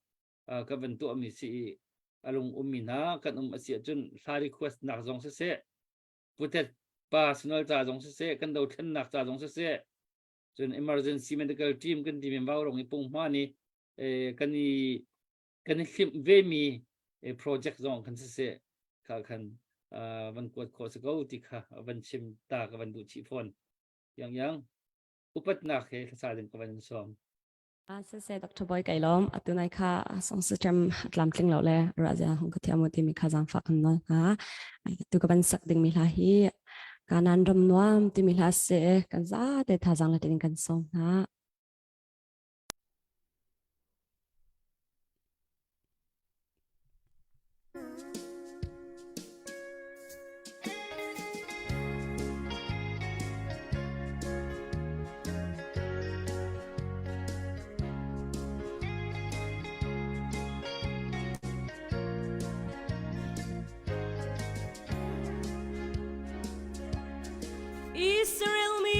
ka van tuahmi si i a lung ummi hna kan um a si ahcun hla request nak zong siseh, putet personal ca zong siseh, kan dothlennak ca zong siseh, cun emergency medical team kan timi vaurong i punghma nih kan i kan i hlimh ve mi project zong kan siseh kha khan van kuat khawh si ko ti kha van chim ta ka van duh chih fawn. Yang yang upatnak he thlasa ding ka van in sawm. Siseh Dr. Boy kai lawm. Atu nai kha song system tlamtling lo le razia hong ka thiam ti mi kha zangfak kan nawl hna. Tu ka van sak ding mi hla hi kanan ram nuam ti mi hla se kan za te thazang la tin kan sawm hna. Israel mi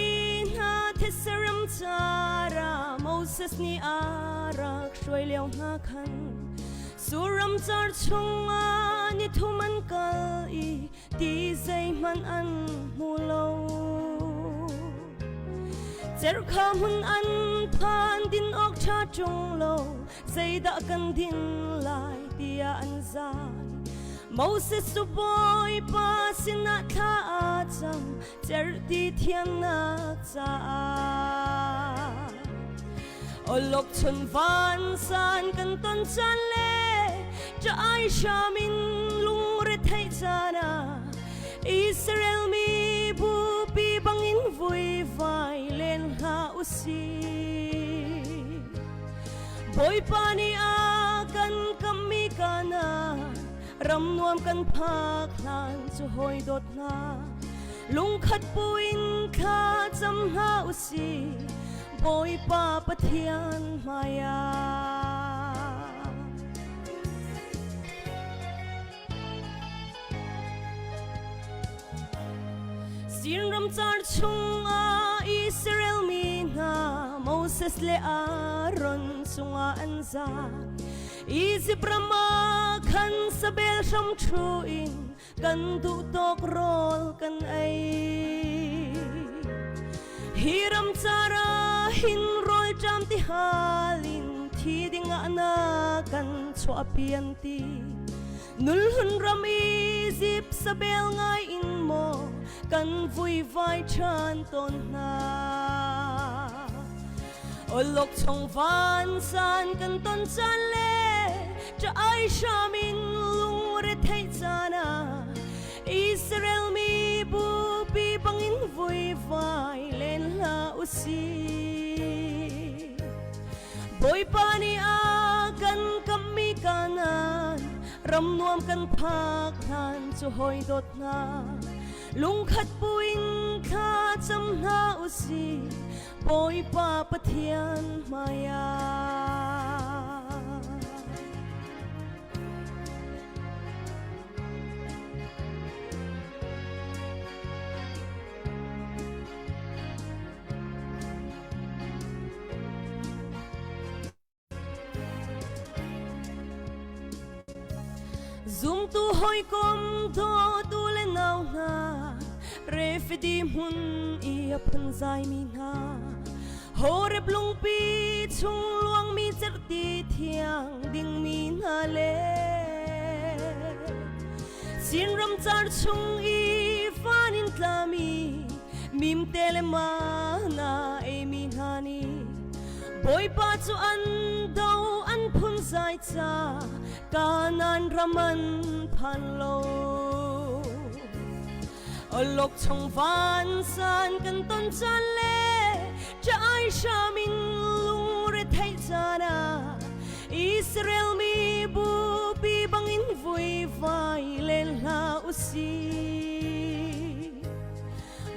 hna thetse cara Moses nih a rak hruai lio hna khan Suram car chungah ni thum an kal i ti zeihmanh an hmu lo. Cerhkha hmun an phan din awk ṭha ṭung lo, zeidah kan din lai tiah an zai. Moses cu Bawipa sinah thla a cam, cerhti thiannak caah. Olok chun vansan kan ton caan le ṭah-ai hram in lungre theih caan ah Israel mi bupi bangin vuivai len hlah usih. Bawipa nih a kan kammi kana ram nuam kan phak hlan cu hawi dawt hna lungkhat buin thla cam hna usih. Bawipa Pathian hmaiah. Sin ramcar chungah Israel mi hna Moses le Aaron cungah an zai. Izipt ram ah khan sabel hram ṭhu in kan duh tawk rawl kan ei. Hi ram cara hin rawl ṭam ti hal in thi dingah na kan chuahpi an ti. Nulhun ram Izipt sabel ngai in maw kan vuivai ṭhan tawn hna. Awlokchong vansan kan ton caan le ṭah ai hram in lungre theih caan ah Israel mi bupi bangin vuivai len hlah usih. Bawipa nih a kan kamhmi Kanaan ram nuam kan phak hlan cu hawi dawt hna lungkhat buin thla cam hna usih. Bawipa Pathian hmaiah. Zumtu hawikom dawtu le nau hna refidi hmun i a phunzaimi hna Horeb lungpi chung luangmi cerhti thiang dingmi hna le Chinram car chung i van in tlami mimte le mana eimi hna nih Bawipa cu an do an phunzai ca Kanaan ram an phan lo. Awlokchong vansan kan ton caan le ṭah hram in lungre theih caan ah Israel mi bupi bangin vuivai len hlah usih.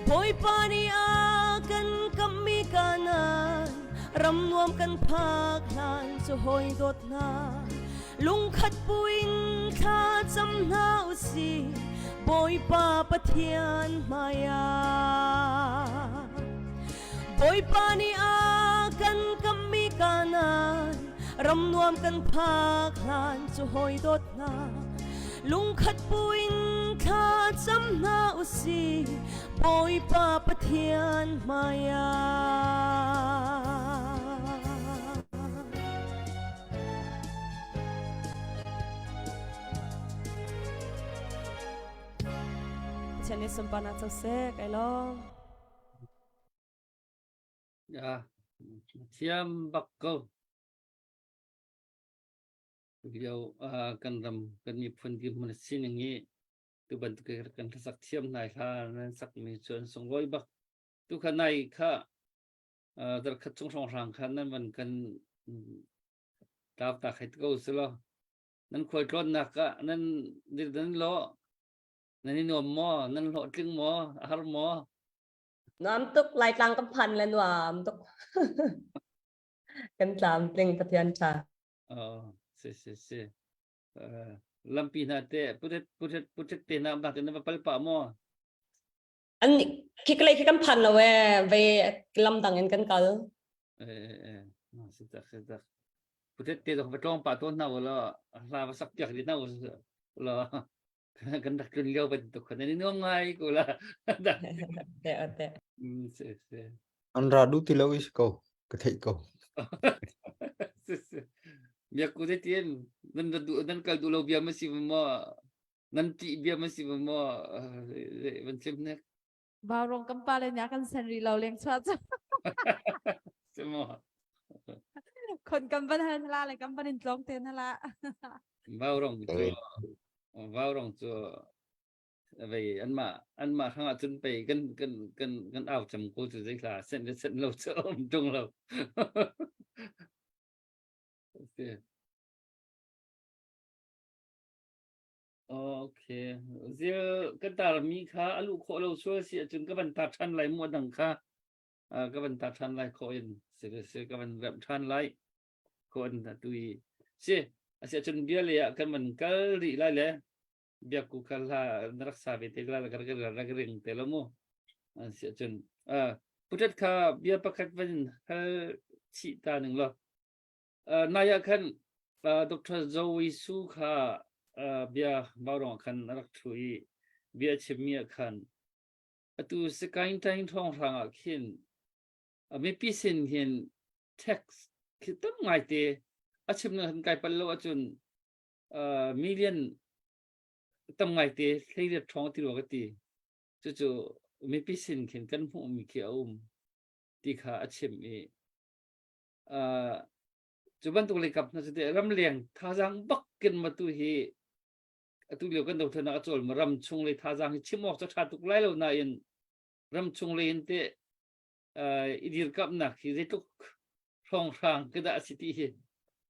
Bawipa nih a kan kamhmi Kanaan ram nuam kan phak hlan cu hawi dawt hna lungkhat buin thla cam hna usih Bawipa Pathian hmaiah Bawipa nih a kan kamhmi Kanaan ram nuam kan phak hlan cu hawi dawt hna lungkhat buin thla cam hna usih Bawipa Pathian hmaiah. Pathian nih sunparnak co seh kai lawm. Ya, thiam bak ko. Lio kan ram kan miphun dirhmun sining hi tu bantuk kan hlasak thiam nai hla nan sakmi cu an sunglawi bak. Tu kha nai kha zarkhat chung hrawnghrang kha nan van kan tlau ta khai ko silo. Nan khualtlawnnak ah nan nan lo nan i nuam maw nan hlawhtling maw a har maw Nuam tuk Laitlang kan phan le nuam tuk. Kan tlam tling Pathian tha. Oh, si si si. Uh, lampi hna te putet putet putet te na bak na va pal pa maw? An khiklei khi kan phan lo e ve lam dang in kan kal. Eh eh si tak si tak. Putet te dok va tlong pa ton na wala hla va sak piak di na la kan rak tlun lio bantuk khan ni nuam ngai ko la. Te te. Si si. An ra du ti lo is ko ka theih ko. Biak ku te tien nan du nan kal du lo bia ma si ma nan ti bia ma si ma van chim nek. Vaurong kan pa le nya kan sen ri lo leng chua chu. Simo. Khon kan ban han la le kan ban in tlong te na la. Vaurong cu vaurong cu vei anmah anmah hrangah cun pei kan kan kan kan au cem ko cu zei hla sen le sen lo cu um tung lo. Okay. Zil kan tarmi kha a luh khawh lo sual si ahcun ka van tar ṭhan lai mu a dang kha ka van tar ṭhan lai khawh in si si ka van remh ṭhan lai khawh in atu i si a si ahcun bia le ah kan van kal rih lai le biakku kha hla na rak sa ve te la rak rak rak ring te lo mu an si ahcun putat kha bia pakhat van hal chih ta ning law Nai ah khan Dr. Zoe Su kha bia vauruang khan a rak ṭhu i bia a chimmi ah khan atu Sakaing Taing ṭhawnghrang ah khin mipi sin hin tax khi tam ngaite a chim na han kai pal lo ahcun million tam ngaite hleiriat ṭhawng ti rua ka ti. Cucu mipi sin khin kan hmuhmi khi a um ti kha a chim i. Cu bantuk lei kap hna cu teh ramleng thazaang bak kin ma tu hi atu lio kan dothlennak a cawl ma ram chung lei thazaang hi chim awk cu tha tuk lai lo nain ram chung lei in teh i dirkamhnak hi zeitluk hrawnghrang ke dah a si ti hi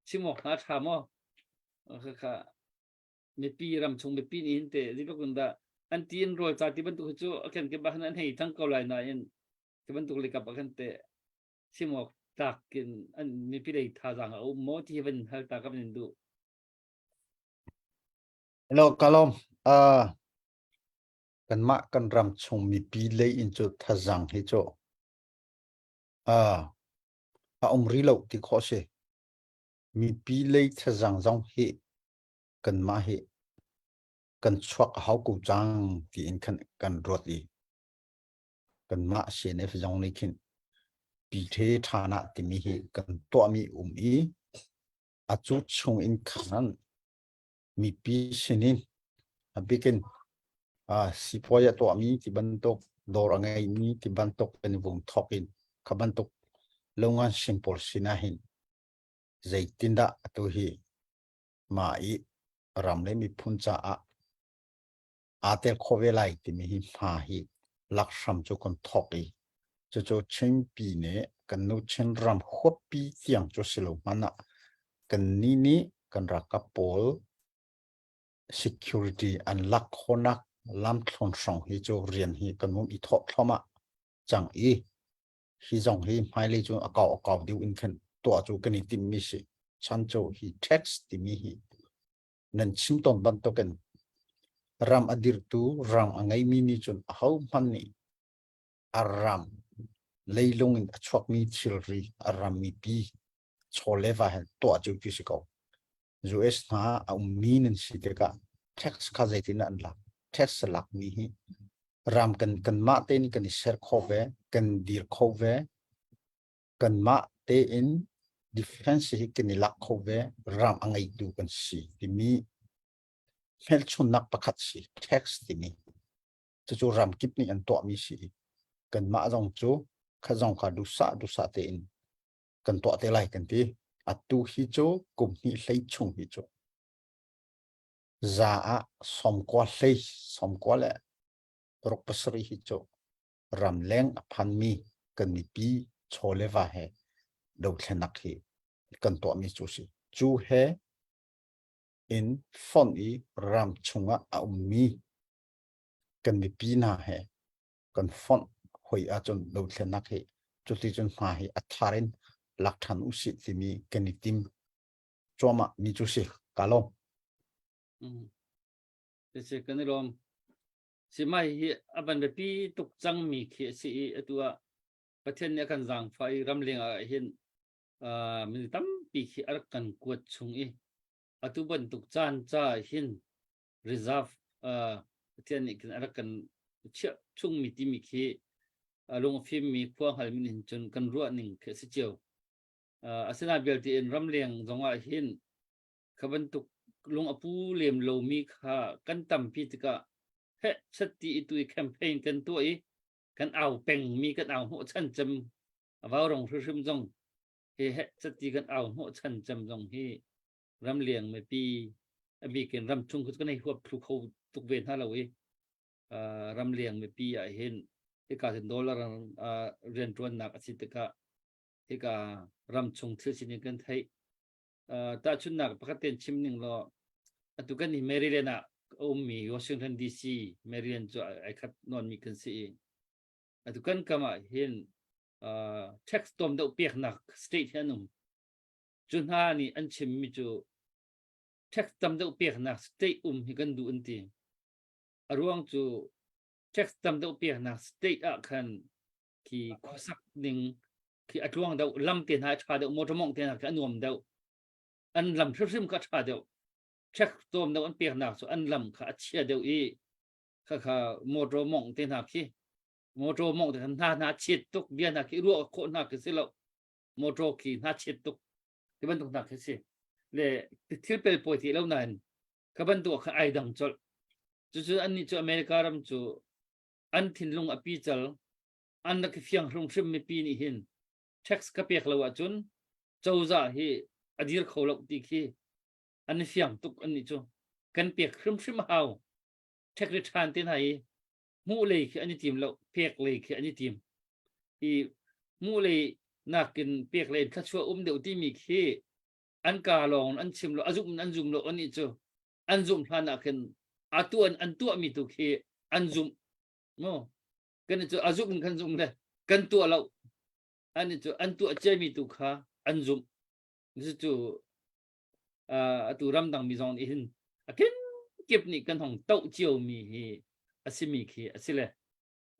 chim awk hna tha maw? Khakha mipi ram chung mipi nih hin teh zeitluk in dah an ti in rawl ca ti bantuk hi cu a ken ke bah an hei thang ko lai nain ti bantuk lekap ah khan teh chim awk tlak in an mipi lei thazaang a um maw ti hi van hal ta ka van in duh. Hello, kalom. Uh, kanmah kan ram chung mipi lei in cu thazaang hi cu uh, a um ri lo ti khawh si. Mipi lei thazaang zong hi kanmah hi kan chuak a hau ko cang tiin khan kan ruat i kanmah CNF zong nih khin Pite ṭhanah timi hi kan tuahmi um i a cu chung in khan mipi sinin a bikin sipuai a tuahmi ti bantuk dawr a ngeimi ti bantuk kan i vung thawk in kha bantuk longan sin pawl sinah hin zeitindah atu hi mah i ram le miphun caah aa tel khawh ve lai timi hi hma hi lak hram cu kan thawk i cucu Chinpi nih kan nu Chinram huappi tiang cu si lo hmanh ah kan nih nih kan ralkap pawl security an lak khawhnak lamthlawn hrawng hi cu rian hi kan hun i thawh thluahmah cang i hi zong hi hmailei cu a kau a kau deuh in khan tuah cu kan i timhmi si chan cu hi tax timi hi nan chim tawn bantukin ram a dirtu ram a ngeimi nih cun ahohmanh nih a ram leilung in a chuakmi thilri a ram mipi chaw le va he tuah cu ti si ko. US hna a ummi nan si tikah tax kha zeitin an lak tax lakmi hi ram kan kanmah tein kan i ser kho ve kan dir kho ve kanmah tein defense hi kan i lak kho ve ram a ngeitu kan si timi hmelchunnak pakhat si tax timi cucu ram kip nih an tuahmi si i kanmah zong cu kha zong kha dusa dusa tein kan tuah te lai kan ti atu hi cu kum hnih hlei chung hi cu za ah sawmkua hlei sawmkua le ruk pasarih hi cu ramleng a phanmi kan mipi chaw le va he dothlenak hi kan tuahmi cu si. Cu he in fonh i ram chungah a ummi kan mipi hna he kan fonh hoi ahcun dothlenak hi cuti cun hma hi a thar in lak ṭhan usih timi kan i tim cuahmah mi cu si. Ka lawm. Mm. Si kan i lawm. Sihmai hi a van biapi tuk cangmi khi a si i atu ah Pathian nih a kan zaangfah i ramleng ah hin uh, mi tampi khi a rak kan kuat chung i atu bantuk caan ca hin reserve uh, Pathian nih khin a rak kan chiah chungmi timi khi uh, lung a fimmi khua hngalmi nih cun kan ruah ning khi a si cio. Uh, asinain vialte in ramleng zong ah hin kha bantuk lung a pu lem lomi kha kan tampi tikah heh chat ti i tu i campaign kan tuah i kan au pengmi kan au hnawh chan cem a vaurong hrimhrim zong hi heh chat ti kan au hnawh chan cem zong hi ramleng mipi a bikin ramchung khu kan hei huap thlu kho tuk ve hna lo i ramleng mipi ah hin hika hin dollar riantuannak a si tikah hika ramchung thil sining kan theih tahchunhnak pakhat tein chim ning law atu kan hi Maryland ah a ummi Washington DC Maryland cu ai khat nawnmi kan si i atu kan kam ah hin tax tom deuh peknak state hi an um cu hna nih an chimmi cu tax tam deuh peknak state um hi kan duh an ti a ruang cu tax tam deuh peknak state ah khan khi khuasak ning khi a tluang deuh lam te hna a ṭha deuh motor mongh te hna khi a nuam deuh an lam hrimhrim kha a ṭha deuh check tom deuh an peknak cu an lam kha a chia deuh i kha kha motor mongh te hna khi motor mongh te hna hna chiat tuk bia hna khi ruah khawh hna khi si lo motor khi hna chiat tuk ti bantuk hna khi si le thil pel pawi ti lo nain kha bantuk kha ai dang colh cucu annih cu America ram cu an thinlung a pical an rak i fiang hrimhrim mipi nih hin tax ka pek lo ahcun. Cozah hi a dir kho lo ti khi an i fiang tuk an nih cu. Kan pek hrimhrim a hau. Ṭhekri ṭhan te hna hi hmuh lei khi an i tim lo, pek lei khi an i tim. I hmuh lei nakin pek lei in thluachuah um deuh timi khi an ka lawng an chim lo, a zumh in an zum lo an nih cu. An zumh hlan ah khin a tuah an tuahmi tu khi an zumh. No. Kan cu a zumh in kan zumh le kan tuah lo. An cu an tuah ciami tu kha an zumh. Cucu atu ramdang mi zong nih hin a kenkip nih kan hong toh ciomi hi a simi khi a si le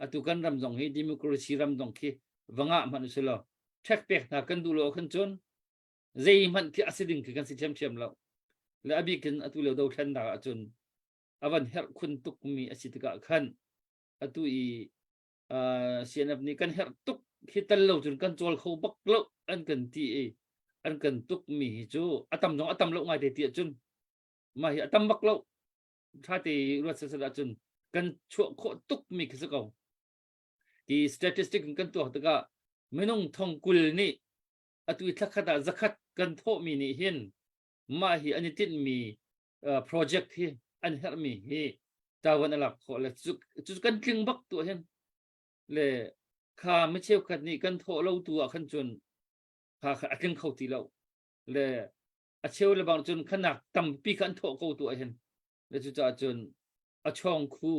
atu kan ram zong hi democracy ram zong khi va ngah hmanh usih law ṭhek pek hna kan duh lo khan cun zeihmanh khi a si ding khi kan si ṭhiamṭhiam lo le a bik in atu lio dothlennak ahcun a van herh khun tukmi a si tikah khan atu i CNF nih kan herh tuk hi tal lo cun kan cawl kho bak lo an kan ti i an kan tuk mi hi cu a tam zong a tam lo ngai te ti ahcun mah hi a tam bak lo tha te ruat sasat ahcun kan chuah khawh tuk mi khi si ko ti statistic in kan tuak tikah minung thong kul nih atu i thlakhat ah zakhat kan thawh mi nih hin mah hi an i tinh mi project hi an herh mi hi tawan a lak khawh le cu cu kan tling bak tu hin le kha mi cheukhat nih kan thawh lo tu ah khan cun kha kha a tling kho ti lo le a cheu le bang cun khanak tampi kha an thawh ko tu ah hin le cucaah cun a chawng khu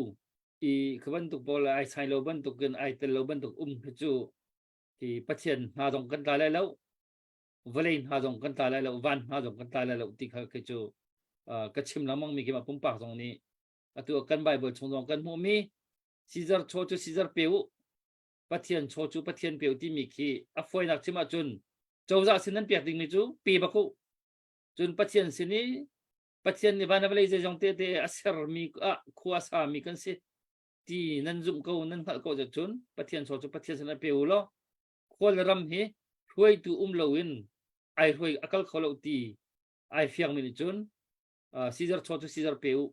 i kha bantuk pawl ai sai lo bantuk in ai tel lo bantuk um hi cu hi Pathian hna zong kan tla lai lo vawlei hna zong kan tla lai lo van hna zong kan tla lai lo ti kha khi cu ka chim lengmang mi khi ma pumpak zong nih atu kan Bible chung zong kan hmuhmi Caesar chaw cu Caesar pe u Pathian chaw cu Pathian pe u timi khi a fawinak chim ahcun cozah sin nan pek dingmi cu pe bak u cun Pathian sin i Pathian nih van vawlei zeizong te te a sermi ah khua sami kan si ti nan zumh ko nan hngalh ko cun Pathian chaw cu Pathian sin ah pe u law khual ram hi hruaitu um loin ai hruai a kal kho lo ti ai fiang mi nih cun Caesar chaw cu Caesar pe u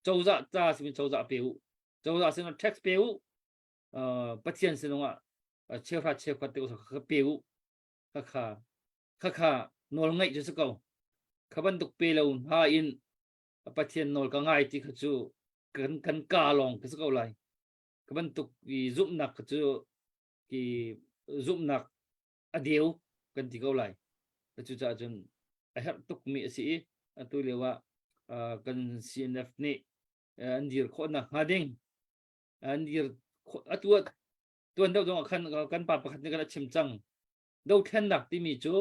cozah ca simi cozah pe u cozah sin tax pe u Pathian sinung ah cheuhra cheukhat te kha pe u kha kha kha kha nawl ngaih cu si ko kha bantuk pe lo hna in Pathian nawl ka ngai ti kha cu kan kan ka lawng ka si ko lai ka bantuk i zumhnak kha cu ki zumhnak a deu kan ti ko lai. Cucaah cun a herh tukmi a si i atu lio ah kan CNF nih an dir khawhnak hnga ding an dir atu tuan deuh zong ah khan kan pa pakhat nih kan a chim cang dothlennak timi cu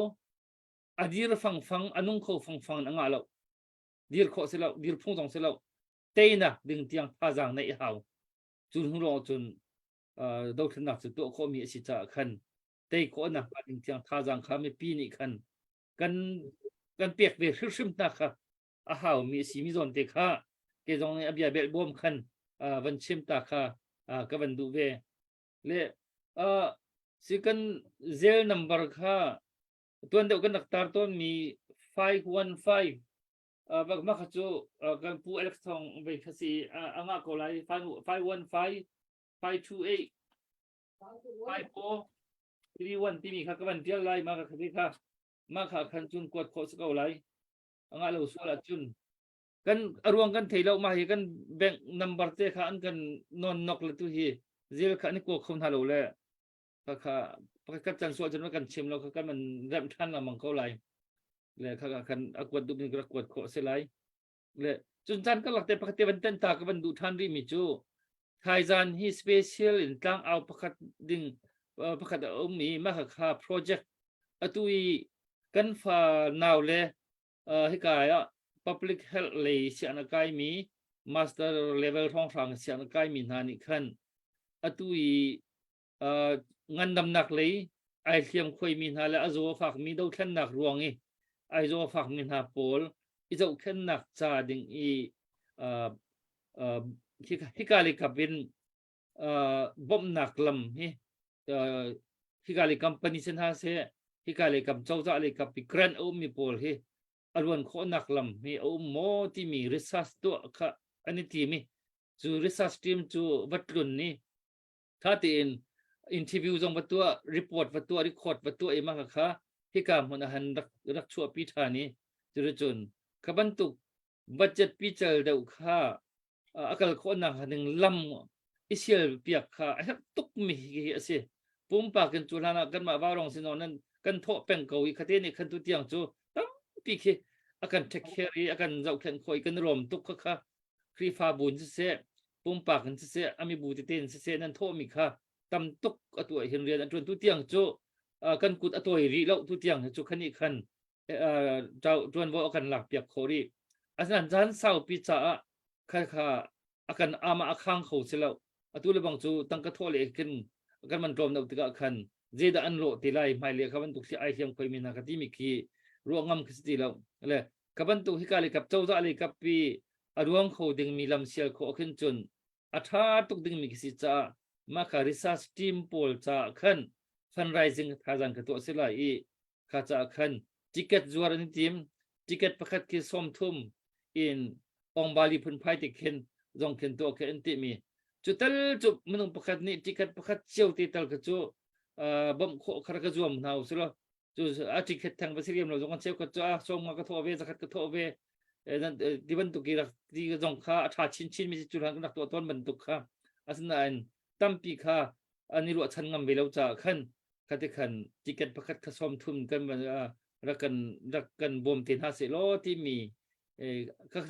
a dir fangfang a nung kho fangfang in a ngah lo dir khawh si lo dir phung zong si lo teinak ding tiang thazaang neih a hau cu hnu lawng cun dothlennak cu tuah khawhmi a si caah khan tei khawhnak hnga ding tiang thazaang kha mipi nih khan kan kan pek ve hrimhrim hna kha a haumi a simi zawn te kha ke zong nih a bia belh bawm khan van chim ta kha ka van duh ve le si kan zel number kha tuan deuh kan rak tar tawn mi 515 mah kha cu kan pu Alex Thong vei kha si a ngah ko lai 515 528 54 31 timi kha ka van tial lai mah kha kha mah kha khan cun kuat khawh si ko lai a ngah lo sual ahcun kan a ruang kan thei lo mah hi kan bank number te kha an kan non nok le tu hi zil kha an i kua kho hna lo le kha kha pakhat can sual cun kan chim lo kha kan man remh ṭhan lengmang ko lai le kha kha kan a kuat duh ning rak kuat khawh si lai le cun caan karlak te pakhat te van ten ta ka van duh ṭhan rih mi cu thaizan hi special in tlang au pakhat ding pakhat a um i mah kha project atu i kan fa nau le hika ah public health lei sian a kai mi master level hrawnghrang sian a kai mi hna nih khan atu i ngandamnak lei ai hliam khuaimi hna le a zaw a fakmi dothlennak ruang i ai zaw a fakmi hna pawl i zohkhennak ca ding i hika le kap in bawmhnak lam hi hika le company sin hna seh hika le kam cozah le kap i grant a ummi pawl hi a luan khawhnak lam hi a um maw timi research tuah kha an i tim i cu research team cu va tlun ni Tha tein interview zong va tuah, report va tuah, record va tuah i mah kha. hika hmun ah han rak rak chuahpi ṭhan i cuticun kha bantuk budget pical deuh kha a kal khawhnak ding lam i sial piak kha a herh tuk mi hi a si. Pumpak in cu hlan ah kanmah Vaurong sinawng nan kan thawh peng ko i khate nih khan tu tiang cu tampi khi a kan take care i a kan zohkhenh khawh i kan rawm tuk kha kha Khrihfabu in siseh pumpak in siseh a mibu tete in siseh nan thawhmi kha tam tuk a tuah hin rian a ṭuan tu tiang cu kan kut a tawi rih lo tu tiang hi cu khani khan ṭuanvo a kan lak piak khawh rih. Asinain caan saupi caah kha kha a kan ama a khang kho si lo. Atu le bang cu tangka thawh le khin kan man tlawm deuh tikah khan zeidah an lawh te lai hmailei kha bantuk si ai hliam khoi mi hna ka timi khi ruah ngam khi si ti lo. Le ka bantuk hika le kap cozah le kap pi a ruang kho dingmi lam sial khawh khin cun a ṭha tuk dingmi khi si caah mah kha research team pawl caah khan fundraising thazang ka tuah si lai i kha caah khan ticket zuar an i tim ticket pakhat khi 30 in ongbali phunphai te khin zong khin tuah khi an ti mi cu tal cu minung pakhat nih ticket pakhat cio te tal kha cu bawmh khawh kha ka zuam hna u silo cu a ticket thang va si riam lo zong an cheukhat cu a sawm nga ka thawh ve zakhat ka thawh ve ti bantuk i rak ti zong kha a ṭha chinchin mi cu hlan kan rak tuah tawn bantuk kha asinain tampi kha an i ruahchan ngam ve lo caah khan khati khan ticket pakhat kha sawm thum kan rak kan rak kan bawm te hna seh law timi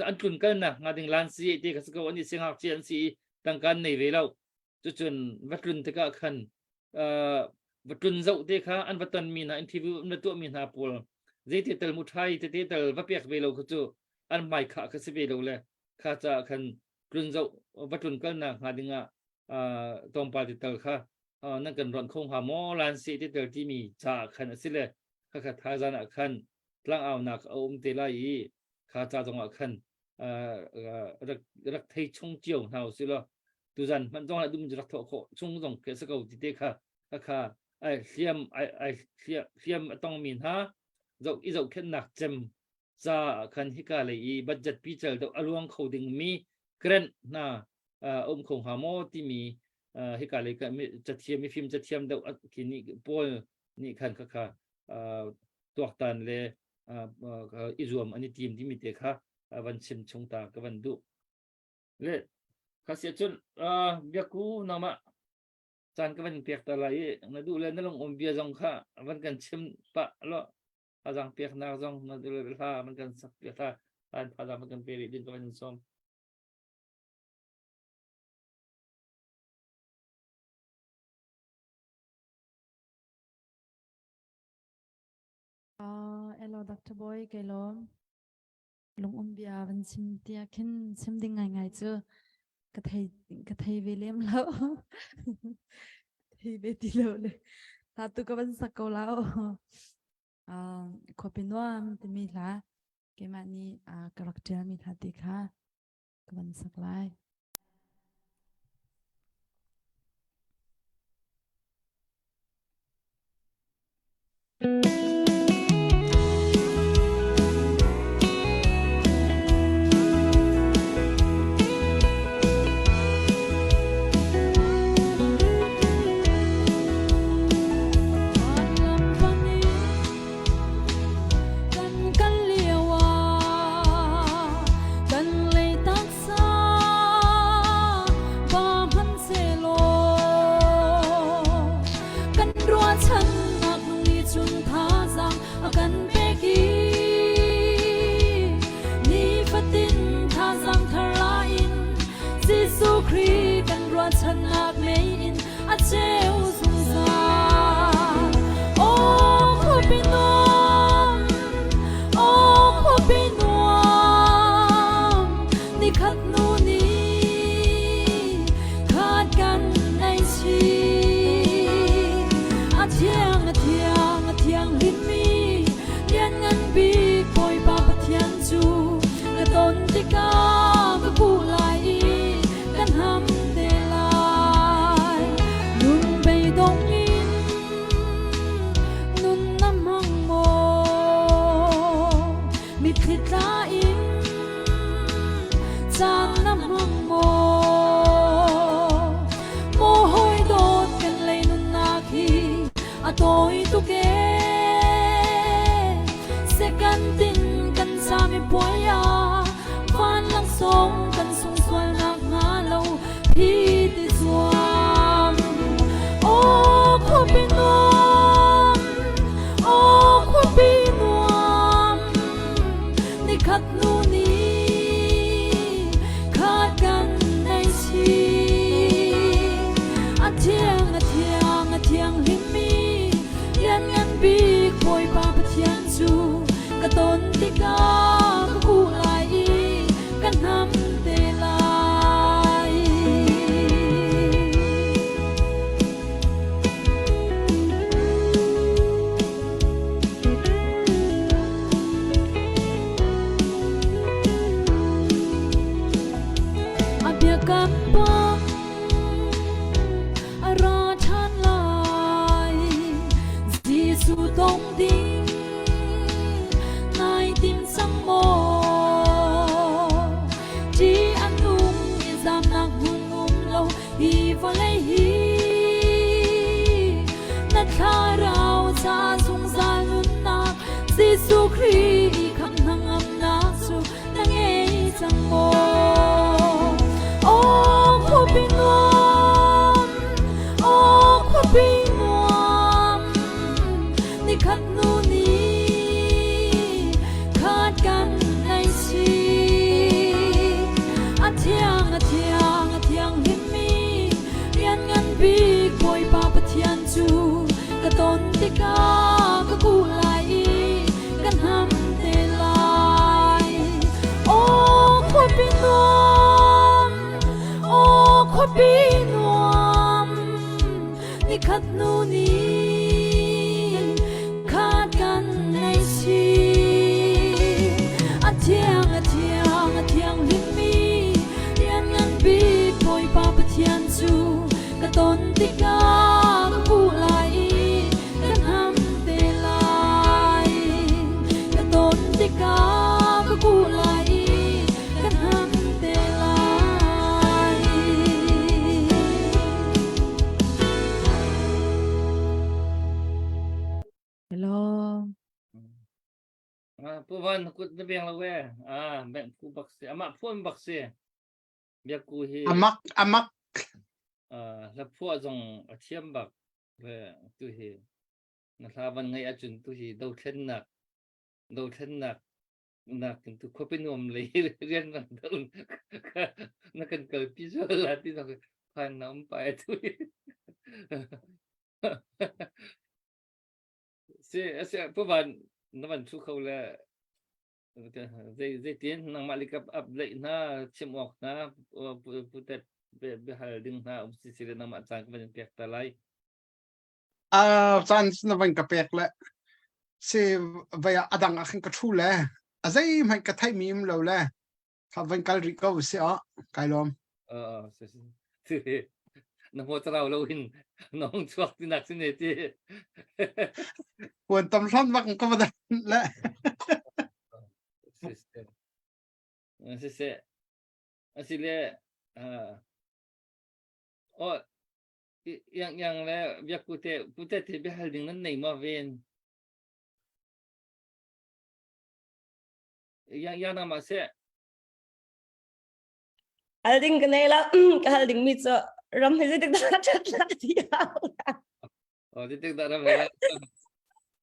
an tlun kalnak hnga ding lan si te kha si ko an i singak an si i tangka an nei ve lo cucun va tlun tikah khan va tlun zoh te kha an va ton mi hna interview an va tuah mi hna pawl zeite tal mu thai tete tal va pek ve lo kha cu an hmai kha kha si ve lo le kha caah khan tlun zoh va tlun kalnak hnga dingah tlawmpal te tal kha nan kan ron kho hnga maw lan si te tel timi ca khan a si le kha kha thazan ah khan tlangaunak a um te lai i kha ca zong ah khan rak rak thei chung cio hna usih law tuzan hmanh zong ah dum rak thawh khawh chung zong ke sa ko ti te kha kha kha ai hliam ai ai hliam a tong mi hna zoh i zohkhenhnak cem ca khan hika lei i budget pi cel deuh a luang kho ding mi grant hna um kho hnga maw timi hika lei cathiam mifim cathiam deuh khi nih pawl nih khan kha kha tuaktan le i zuam an i tim timi te kha van chim chung ta ka van duh le kha sia cun biaku nangmah caan ka van pek ta lai i na duh le na lung um bia zong kha van kan chim pah lo azang peknak zong na duh le hla van kan sak piak ta tan thazang van kan pe rih din ka van sawm. Hello Dr. Boy kei lawm lungum bia van chim tia khin chim ding ngai ngai cu ka thei ka thei ve lem lo thei ve ti lo le ta tu ka van sak ko la o khuapi nuam timi hla keimah nih ka rak ṭial mi hla ti kha ka van sak lai. Kan kal lio ah kan lei taksa ba hmanhsehlaw kan ruahchannak nung nih cun thazaang a kan pek i nifatin thazaang thar la in Jesuh Khrih kan ruahchannak mei in a ceu zungzal. Aw khuapi nuam, aw khuapi nuam, nikhat nu ni khat kan nei si. A thiang, a thiang, a thiang hlimmi lianngan bik Bawipa Pathian cu na ton tikah ka kuh lai i kan ham te lai. Nun beidong in nun na hmang maw? Mitthli tla in caan na hmang maw? Maw hawi dawt kan lei nunnak hi a tawi tuk ee. puai ah van langsawng kan sung sual nak hnga lo thi ti zuam. Aw khuapi nuam, aw khuapi nuam, nikhat nu ni khat kan nei si. A thiang, a thiang, a thianghlim mi lianngan bik Bawipa Pathian cu ka ton tikah ka kuh lai i ka hnam te lai. A biakam bang a ra ṭhan lai. Jesuh tong ding nai tim cang maw? Ṭi a nung i zamnak hmun um lo hi vawlei hi na thlarau ca zungzal nunnak Jesuh Khrih i khamh hnangamnak cu na ngei cang maw? Aw khuapi nuam, aw khuapi nuam, nikhat nu ni khat kan nei si. A thiang, a thiang, a thianghlim mi lianngan bik Bawipa Pathian cu ka ton tikah ka kuh lai i ka hnam te lai. Aw khuapi nuam, aw khuapi nuam, nikhat hnu ni khat kan nei si. A thiang, a thiang, a thianghlim mi lianngan bik Bawipa Pathian cu ka ton tikah ka kuh lai i ka hnam te lai. Ka ton tikah ka kuh lai i ka hnam te lai. Hello. Ah, Pu Van kut na beng lo we. Ah, beng phu bak si. Amah phuan bak si. Biakku hi Amak amak ah hla phuah zong a thiam bak. Ve tu hi na hla van ngaih ahcun tu hi dothlennak dothlennak nak in tu khuapi nuam lei rian van do na kan kalpi sual la ti zong phan na um pai tu hi. Si asi pu van na van thu kho le zei zeitin nangmah likap up leih hna chim awk hna putet biahal ding hna um si si le nangmah caan ka van in pek ta lai. A caan na van ka pek le si vai ah adang ah khin ka thu le a zeihmanh ka theih mi um lo le kha van kal rih ko si ah kai lawm. Uh, si si na mo tarau lo hin nong chuak ti nak si ne ti. Huan tam hlan bak ka va le. Si si. Si si. Asile uh, oh yang yang le biak pute pute te biahal ding nan nei ma ven. Yang yang nama se. Al ding ka nei la ka hal ding mi cu ram hi zeitik dah ṭhat la ti Oh, zeitik dah ram hi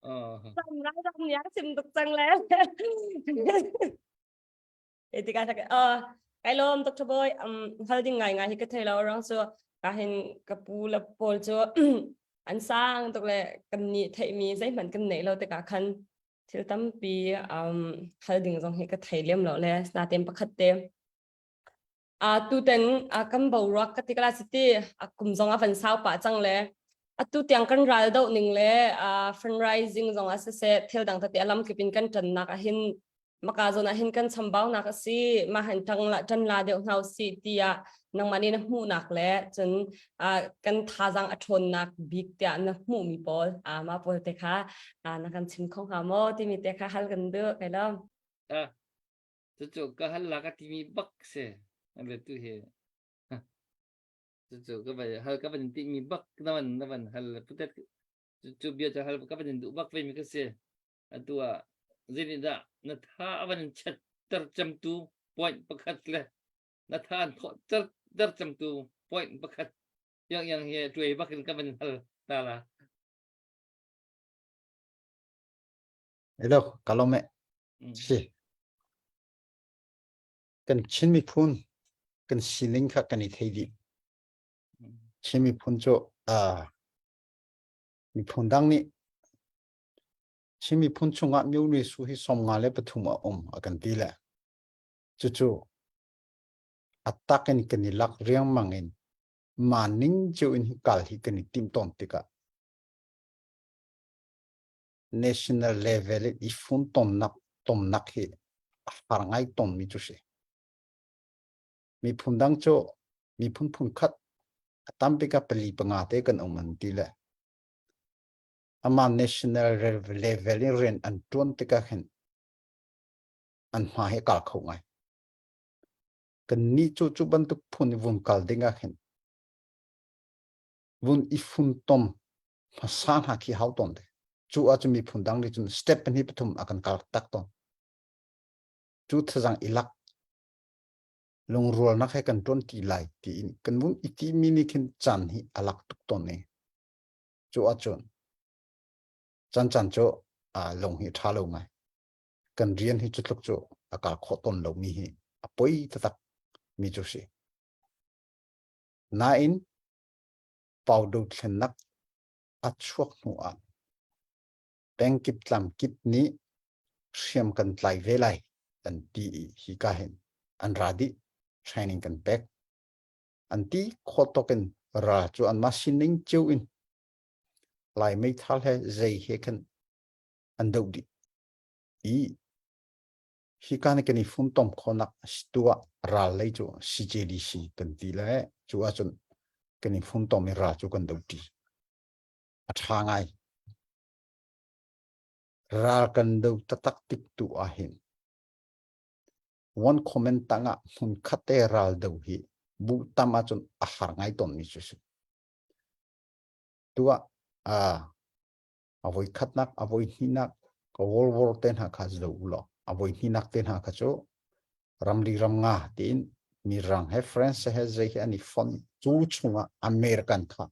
Oh. Ram ram ram ya sim tuk cang le. Eti ka tak uh kai lom Dr. Boy um hal ding ngai ngai hi ka thei lo rang cu ka hin ka pu la pawl cu an sang tuk le kan ni thei mi zeihmanh kan nei lo tikah khan thil tampi um hal ding zong hi ka thei lem lo le naten pakhat te a tuten a kan boruak ka tikala city a kum zong a van sau pa cang le atu tiang kan ral do ning le a fundraising zong a siseh thil dang tete alam kipin kan tan nak ahin maka zon ah hin kan chambau nak a si ma han tang la tan la deuh hnau si tiah nangmah nih na hmuhnak le cun kan thazang a ṭhawnnak bik tiah na hmuhmi pawl mah pawl te kha na kan chim kho hnga maw timi te kha hal kan duh kai lo. Ah, cucu ka hal la ka timi bak si le tu hi cucu ka van hal ka van timi bak na van na van hal putet cu bia cu hal ka van duh bak ve mi ka si atu ah zeitindah na tha a van in chet. ter cemtu point pakhat le na tha an thawh ter cemtu point pakhat yang yang hi tuai bak in ka van hal ta la. Hello, kalome. Si. Kan Chin miphun kan sining kha kan i thei dih. Chin miphun cu uh, miphun dang nih Chin miphun chungah myo su hi 53 a um a kan ti le. Cucu a tak in kan i lak riangmang in ma ning cio in hi kal hi kan i tim tawn tikah national level i funtomnak tomnak hi a har ngai tawnmi cu si. Miphun dang cu miphun phun khat a tambik ah pali panga te kan um an ti le ama national level in rian an tuan tikah khin an hma hi kal kho ngai. Kan nih cu cu bantuk phun i vun kal ding ah khin vun i funtom hmasa hna khi hau tawn te. Cu ahcun miphun dang nih cun step pahnih pathum a kan kal tak tawn. Cu thazang i lak lungrualnak he kan ṭuan ti lai tiin kan vun i ti mi nih khin caan hi a lak tuk tawn i cu ahcun caan caan cu lung hi ṭha lo ngai. Kan rian hi cu tluk cu a kal khawh tawn lomi hi a poi taktak mi cu si. Nain pau dothlennak a chuak hnu ah pengkip tlamkip nih hriam kan tlai ve lai an ti i hika hin an ra dih training kan pek an ti khawh tawk in ra cu anmah sining cio in Lai meithal he zei he khan an doh dih i hika nih kan i funtom khawhnak tuah ral lei cu CJDC kan ti le cu ahcun kan i funtom i ral cu kan do ṭi a ṭha ngai ral kan do taktak tik tu ahhin one comment tangah hmun khat te ral do hi bu tam ahcun a har ngai tawn mi cu si tuah a a voi khatnak a voi hnihnak ka World War te hna kha zo law a voi hnihnak te hna kha cu ramri ram nga tiin mi rang he France he zei he an i fon cu chungah American kha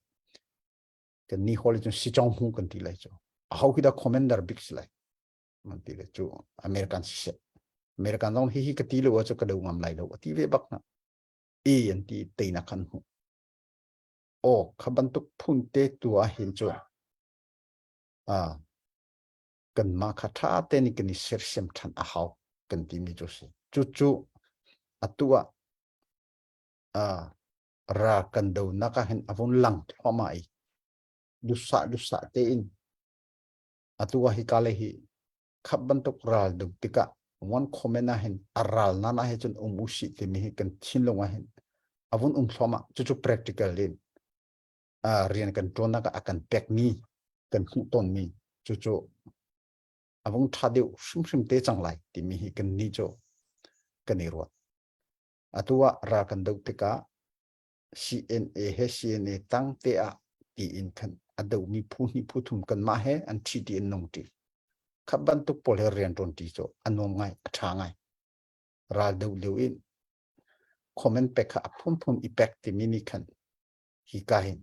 kan ni hol cun si chong hu kan ti lai cu a ho hi da commander big si lai man ti le cu American si se American zong hi hi ka ti lo cu ka do ngam lai lo a ti ve bak na e an ti teina kan hu o kha bantuk phun te tu ah hin cu a kanmah kha ṭha tein kan i sersiam ṭhan a hau kan timi cu si. Cucu atu ah uh, ra kan donak ah hin a vun lang thluahmah i duhsah duhsah tein atu ah hi ka le hi khap bantuk ral do tikah one comment ah hin a ral na na he cun um u si timi hi kan thinlung ah hin a vun um thluahmah cucu practical in rian kan ṭuannak ah a kan pekmi kan hmuh tawnmi cucu a vung ṭha deuh hrimhrim te cang lai timi hi kan nih cu kan i ruat. Atu ah ral kan doh tikah CNA he CNA tang te ah tiin khan a dohmi phu hnih phu thum kanmah he an ṭhi ti an nung ṭi. Kha bantuk pawl he rian ṭuan ṭi cu a nuam ngai, a ṭha ngai. Ral doh lio in comment pek kha a phunphun i pek timi nih khan hi ka hin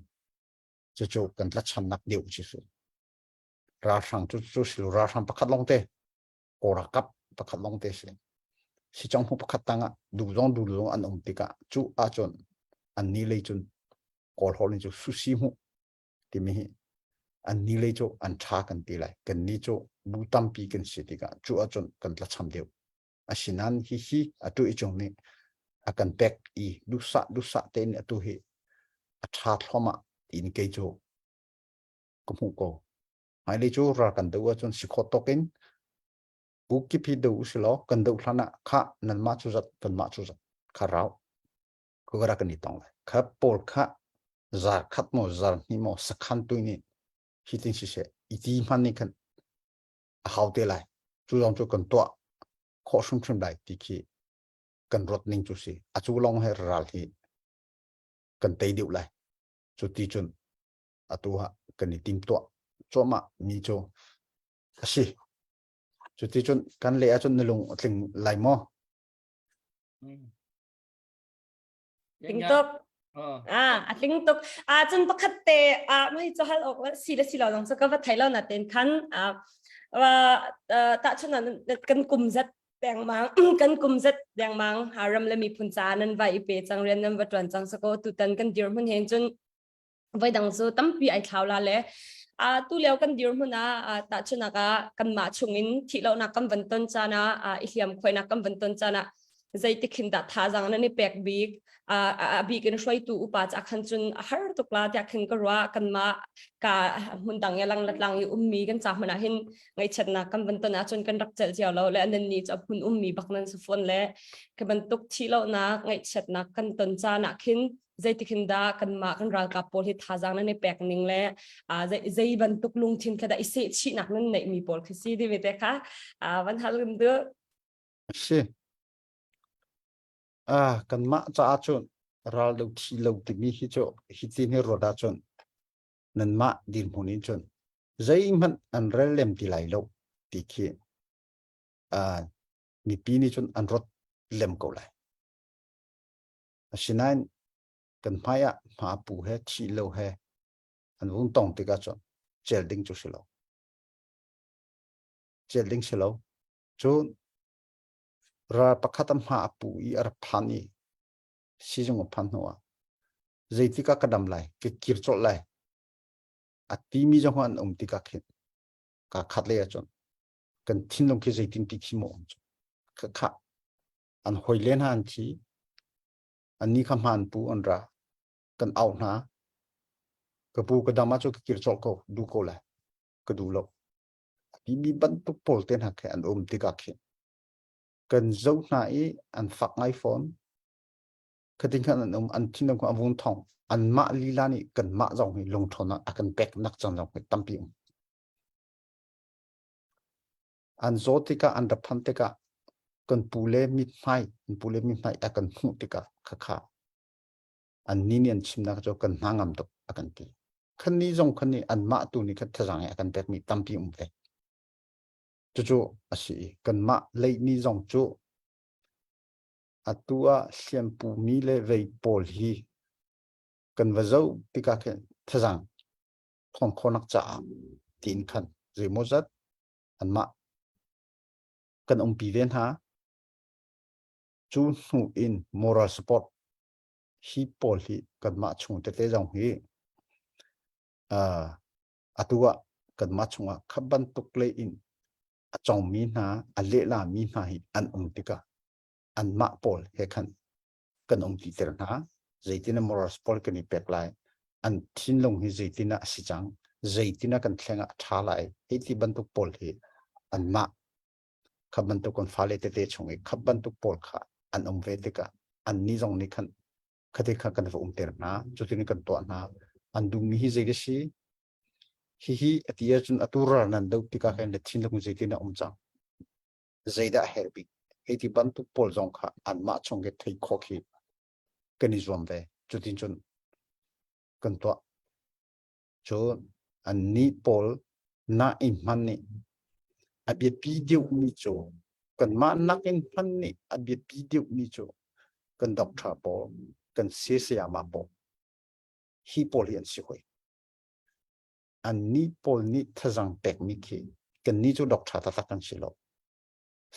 cucu kan tlachamnak deuh ci si ralhrang cu cu si lo ralhrang pakhat lawng te kawlralkap pakhat lawng te si sicong hmu pakhat tangah du zong du zong an um tikah cu ahcun an ni lei cun kawl hol in cu susi hmu timi hi an ni lei cu an tha kan ti lai kan ni cu bu tampi kan si tikah cu ahcun kan tlacham deuh Asinain hihi atu i cung nih a kan pek i duhsah duhsah tein atu hi a ṭha thluahmah tiin kei cu ka hmuh ko. Hmailei cu ral kan doh ahcun si khawh tawk in bu kip hi doh usih law kan doh hlan ah khah nanmah cu zat kanmah cu zat kha rau kha kan i tong lai. Kha pawl kha zar khat maw zar hnih maw sakhan tu nih hitin siseh i ti hman nih khan a hau te lai cu zong cu kan tuah khawh hrimhrim lai ti khi kan ruat ning cu si a cu lawng he ral hi kan tei deuh lai cu ti cun atu ah kan i tim tuah cuahmah mi cu a si cu ti cun kan le ahcun na lung a tling lai maw? Tling tuk. Ah, a tling tuk. Ah, cun pakhat te ah mai cu hal awk si le si lo zong cu ka va thei lo na ten khan ah tahchun kan kum zat dengmang kan kum zat dengmang ram le miphun ca nan va i pe cang rian nan va tuan cang sako tutan kan dirhmun hen cun voi dang cu tampi ai thlau la le a tu lio kan dirhmun ah tahchunak ah kanmah chungin thih lonak kan van ton caan ah i hliam khuainak kan van ton caan ah zeitik hin dah thazaang nan i pek bik a bik in hruaitu upa ca khan cun a har tuk la tiah khin ka ruah kanmah ka hmun dang ya lang latlang i ummi kan ca hmun ah hin ngaihchiatnak kan van ton ahcun kan rak celh cio lo le nan ni cu a hmun ummi bak nan si fawn le ka bantuk thih lonak ngaihchiatnak kan ton caan ah khin zeitik hin dah kanmah kan ralkap pawl hi thazaang nan i pek ning le zei bantuk lungthin kha dah i sehchihnak nan neih mi pawl khi si ti te kha van hal kan duh. Si. Ah, kanmah caah cun ral do thi lo timi hi cu hi tin hi ruat ahcun nanmah dirhmun in cun zeihmanh an rel lem ti lai lo ti khi ah mipi nih cun an ruat lem ko lai. Asinain kan hmai ah hma pu he thi lo he an vung tong tikah cun cel ding cu si lo. Cel ding si lo. Cun ral pakhat a hma a pu i a rak phan i sizung a phan hnu ah zeitik ah ka dam lai, ka kir colh lai a timi zong an um tikah khin ka khat lei ahcun kan thinlung khi zeitin ti khi maw um cu. Kha an hoi len hna an thi anni kha hmaan pu an ra kan auh hna ka pu ka dam ahcun ka kir colh ko duh ko lai ka duh lo timi bantuk pawl te hna khi an um tikah khin kan zoh hna i an fak ngai fawn khatin khan an um an thinlung kha a vung thong anmah lila nih kanmah zong hi lungṭhawnnak a kan pek nak cang zong hi tampi um An zaw tikah an ra phanh tikah kan pu le mithmai kan pu le mithmai a kan hmuh tikah khakha annih nih an chimnak cu kan hna ngam tuk a kan ti. Khanni zong khan nih anmah tu nih khan thazaang a kan pekmi tampi um ve. Cucu a si i kanmah leihmi zong cu atu ah hliampu mi le vei pawl hi kan va zoh tikah khin thazaang thawng khawhnak caah tiin khan zeimawzat anmah kan umpi ve hna. Cu hnu in moral support hi pawl hi kanmah chung tete zong hi uh, atu ah kanmah chungah kha bantuk lei in a congmi hna a lehlami hna hi an um tikah anmah pawl he khan kan um ti ter hna zeitin moral support kan i pek lai an thinlung hi zeitin ah a si cang zeitin ah kan thleng ah a ṭha lai hei ti bantuk pawl hi anmah kha bantuk kan fale tete chung i kha bantuk pawl kha an um ve tikah annih zong nih khan khate kha kan va umter hna cutin kan tuah hna an duhmi hi zei a si hihi a ti ahcun atu ral nan do tikah khin le thinlung zeitin a um cang zeidah a herh bik hei ti bantuk pawl zong kha anmah chung ke thei khawh khi kan i zuam ve cutin cun kan tuah cun annih pawl na i hman nih a biapi deuhmi cu kanmah nakin hman nih a biapi deuhmi cu kan doctor pawl kan sayama pawl hi pawl hi an si hoi annih pawl nih thazang pekmi khi kannih cu doctor taktak kan si lo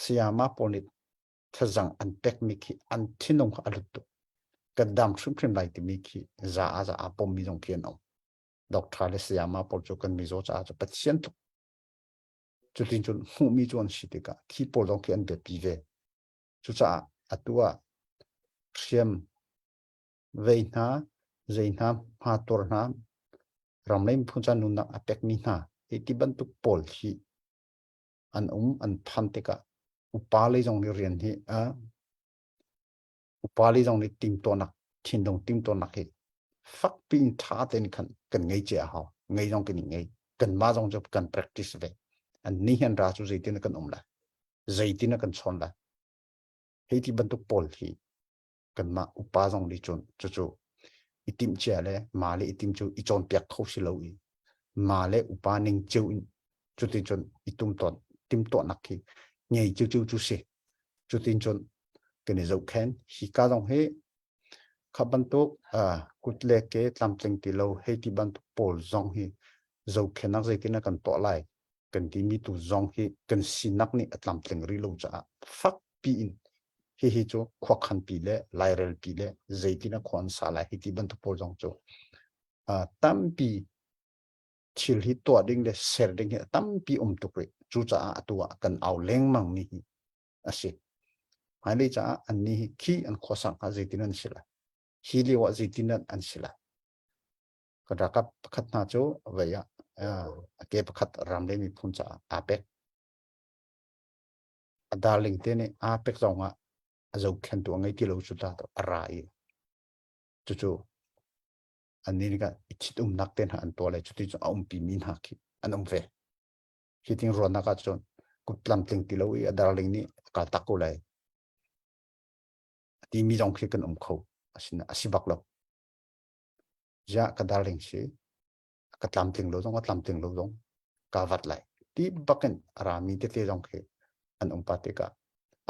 sayama pawl nih thazang an pekmi khi an thinlung kha a lut tuk kan dam hrimhrim lai timi khi za a za a pommi zong khi an um doctor le sayama pawl cu kan mizaw caah cu pathian tluk cutin cun hmuhmi cu an si tikah thi pawl zong khi an biapi ve cucaah atu ah hriam vei hna zei hna hma tur hna ramlei miphun ca nunnak a pekmi hna hi ti bantuk pawl hi an um an phan tikah upa lei zong nih rian hi a upa lei zong nih timtuahnak thinlung timtuahnak hi fakpi in ṭha tein khan kan ngei cia a hau ngei zong kan i ngei kanmah zong cu kan practice ve an ni hian ra cu zeitin kan um lai zeitin kan chawn lai hei ti bantuk pawl hi kanmah upa zong nih cun cucu i timh cia le ma le i tim cu i cawnpiak kho si lo i ma le upa ning cio in cutin cun i tum tawn timtuahnak khi ngei cio cio cu si cutin cun. Kan i zohkhen. Hi ka zong hi kha bantuk kut le ke tlamtling ti lo hei ti bantuk pawl zong hi zohkhennak zeitin ah kan tuah lai kan timi tu zong hi kan sinak nih a tlamtling rih lo caah fakpi in hihi cu khuakhanpi le lairelpi le zeitin a khua an sa lai hi ti bantuk pawl zong cu tampi thil hi tuah ding le ser ding hi tampi um tuk rih. Cucaah atu ah kan au lengmang mi hi a si. Hmailei caah annih hi khi an khuasak hnga zeitin an si lai? Hi lio ah zeitin an si lai? Kan ralkap pakhat hna cu vei ah a ke pakhat ram le miphun caah aa pek. A darling te nih aa pek zong ah a zohkhentu a ngei ti lo cu ta a ra i cucu annih nih i ṭhitumnak te hna an tuah le cuti cun a umpi mi hna khi an um ve. Hi ting ruahnak ah cun kut tlamtling ti lo i a darling nih a kal tak ko lai. A timi zong khi kan um kho. Asina a si bak lo. Ziah ka darling si ka tlamtling lo zong a tlamtling lo zong ka vat lai. Ti bakin a rami tete zong khi an um pa tikah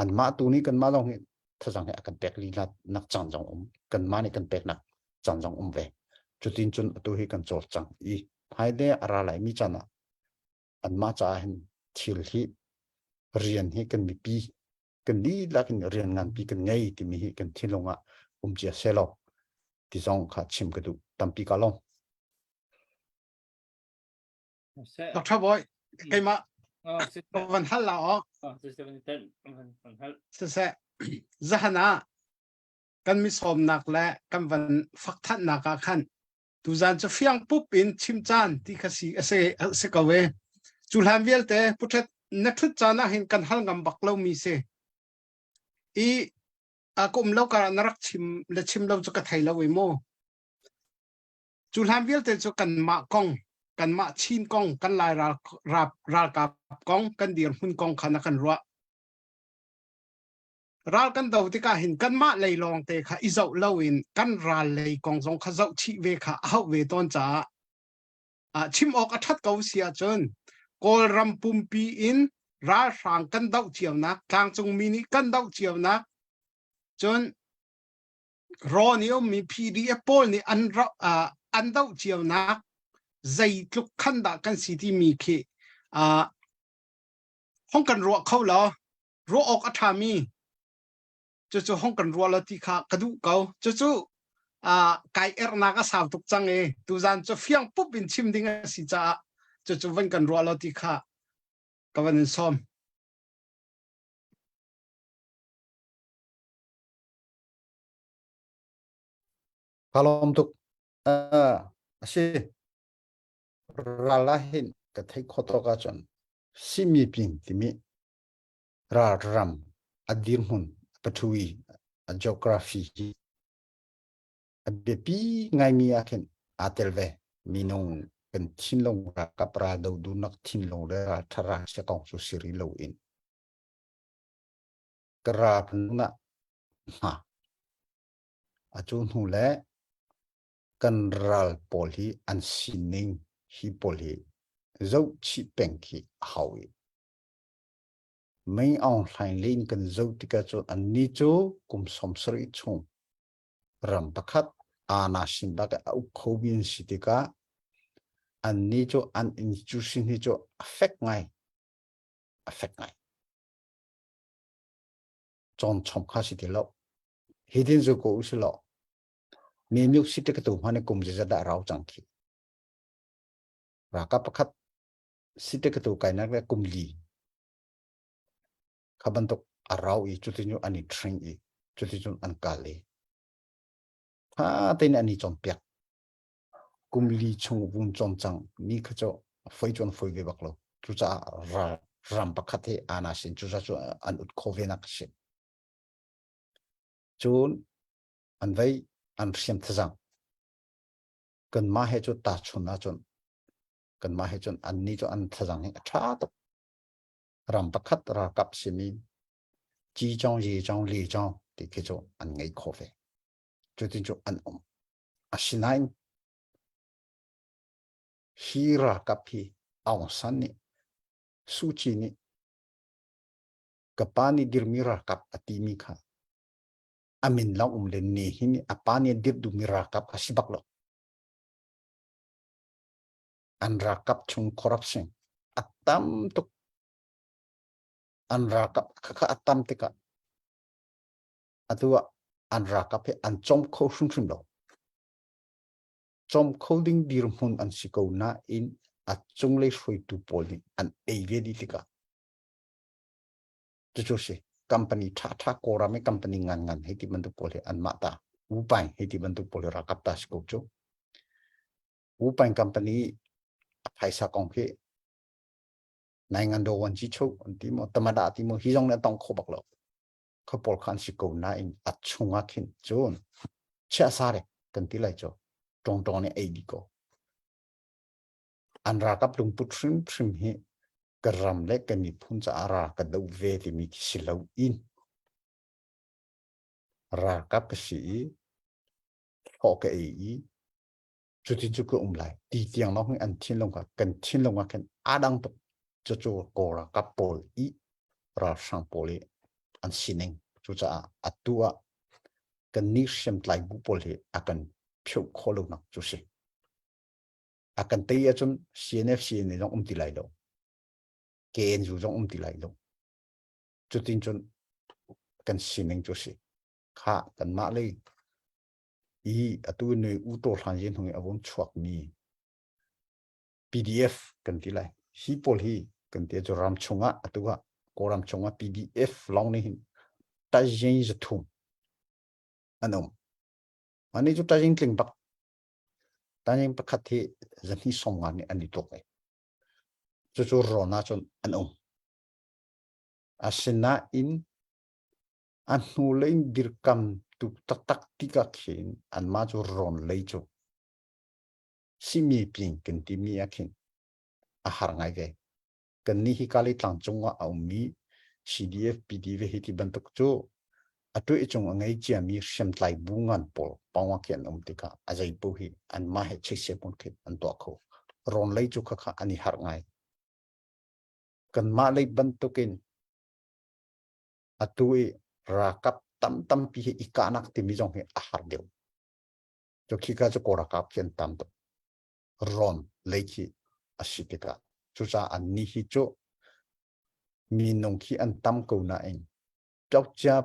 anmah tu nih kanmah zong hi thazang hi a kan pek lila nak caan zong um kanmah nih kan pek nak caan zong um ve cutin cun atu hi kan cawlcang i hmailei a ra lai mi caan ah anmah caah hin thil hi rian hi kan mipi kan dihlak in rian nganpi kan ngei timi hi kan thinlung ah um cia selaw ti zong kha chim ka duh tampi ka long Dr. Boy keimah van hal la o siseh zahan ah kan mi sawmnak le kan van fakthannak ah khan tuzan cu fiang pup in chim caan ti kha si a si a si ko e cu hlan vialte putret na thut caan ah hin kan hal ngam bak lo mi si i a ka um lo kar na rak chim le chim lo cu ka thei lo i mu cu hlan vialte cu kanmah kong kanmah Chin kong kan lai ral ralkap kong kan dirhmun kong kha na kan ruah Ral kan do tikah hin kanmah lei lawngte kha i zoh loin kan ral lei kong zong kha zoh chih ve kha a hauh ve tawn caah ah chim awk a ṭhat ko si ahcun Kawlram pumpi in ralhrang kan doh cionak tlangcungmi nih kan doh cionak cun rawn i ummi PDF pawl nih an uh, an doh cionak zeitluk khan dah kan si timi khi uh, hong kan ruah kho lo ruah awk a ṭhami cucu hong kan ruah lo ti kha ka duh ko cucu uh, kai ernak a sau tuk cang i tuzan cu fiang pup in chim ding a si caah cucu van kan ruah lo ti kha ka van in sawm Ka lawm tuk. Uh, a si. Ral ah hin ka theih khawh tawk ahcun simi pin timi ralram a dirhmun pathui a geography hi a biapi ngaimi ah khin aa tel ve minung kan thinlung ralkap ral do duhnak thinlung le ral thara sia kong cu si rih lo in ka ral na hna a cu hnu le kan ral pawl hi an sining hi pawl hi zoh chih peng khi a hau i Mei Aung Hlaing lei in kan zoh tikah cun annih cu kum 70 chung ram pakhat aana sin bak a uk khomi an si tikah annih cu an institution hi cu a fek ngai a fek ngai cawn chom kha si ti lo hi tin zu ko usi lo mi myuk si te ka tu hmane kum zat dah rau cang khi ralkap pakhat si te ka tu kainak le kum li kha bantuk a rau i cutin cu an i train i cuticun an kal i tha tein an i cawnpiak kum li chung vun cawm cang mi kha cu foi cu an foi ve bak lo cucaah ral ram pakhat hi ana sin cucaah cu an ut kho ve nak si cun an vei an hriam thazang kanmah he cu tahchun ahcun kanmah he cun annih cu an thazang hi a ṭha tuk ram pakhat ralkap simi ci cong ye cong le cong ti khi cu an ngei kho ve cutin cu an um asinain hi ralkap hi Aung San nih Suu Kyi nih ka pa nih dirmi ralkap a timi kha. Amin lawng um le ni hin a pa nih dirh duhmi ralkap a si bak lo. An ralkap chung corruption a tam tuk. An ralkap khakha a tam tikah atu ah an ralkap hi an cawm kho hrimhrim lo. Cawm kho ding dirhmun an si ko nain a cunglei hruaitu pawl nih an ei ve dih tikah cucu si company ṭhaṭha Kawlram i company ngan ngan hei ti bantuk pawl hi anmah ta Wupaing hei ti bantuk pawl hi ralkap ta si ko cu. Wupaing company a phaisa kong hi nai ngan do wan chi chu an ti maw tamada ti maw hi zong nih an tong kho bak lo. Kha pawl kha an si ko nain a chungah khin cun chiah sare kan ti lai cu tawng tawng nih ei dih ko. An ralkap lungput hrimhrim hi ka ram le ka miphun caah ral ka doh ve timi khi si lo in ralkap ka si i hlawh ka ei i cutin cu ka um lai ti tiang lawng hi an thinlung kha kan thinlung ah khin aa dang tuk. Cucu Kawl ralkap pawl i ralhrang pawl i an sining. Cucaah atu ah kan nih hriamtlai bu pawl hi a kan pheuh khawh lonak cu si. A kan tei ahcun CNF CNA zong um ti lai lo. KNU zong um ti lai lo. Cutin cun kan sining cu si. Kha kanmah lei i atu nui u to hlan yin hung i a vung chuakmi PDF kan ti lai. Hi pawl hi kan ti cu ram chungah atu ah Kawlram chungah PDF lawng nih hin tajing zathum an um. Ani cu tajing tling bak. Tajing pakhat hi zahnih sawm nga nih an i tuk ai. Cucu rawn ahcun an um. Asinain a hnu lei in dirkam tu taktak tikah khin anmah cu rawn lei cu simi ping kan timi ah khin a har ngai ve. Kannih hi Kali tlang cungah a ummi CDF, PDF hi ti bantuk cu a tuih cung a ngei ciami hriamtlai bu ngan pawl pawng ah khi an um tikah a zei paoh hi anmah he cheisia hmun khi an tuah kho. Rawn lei cu khakha an i harh ngai. Kanmah lei bantukin atu i ralkap tam tampi hi i kahnak timi zong hi a har deuh. Cu khika cu Kawl ralkap khi an tam tuk. Rawn lei khi a si tikah cucaah annih hi cu minung khi an tam ko nain ṭokcia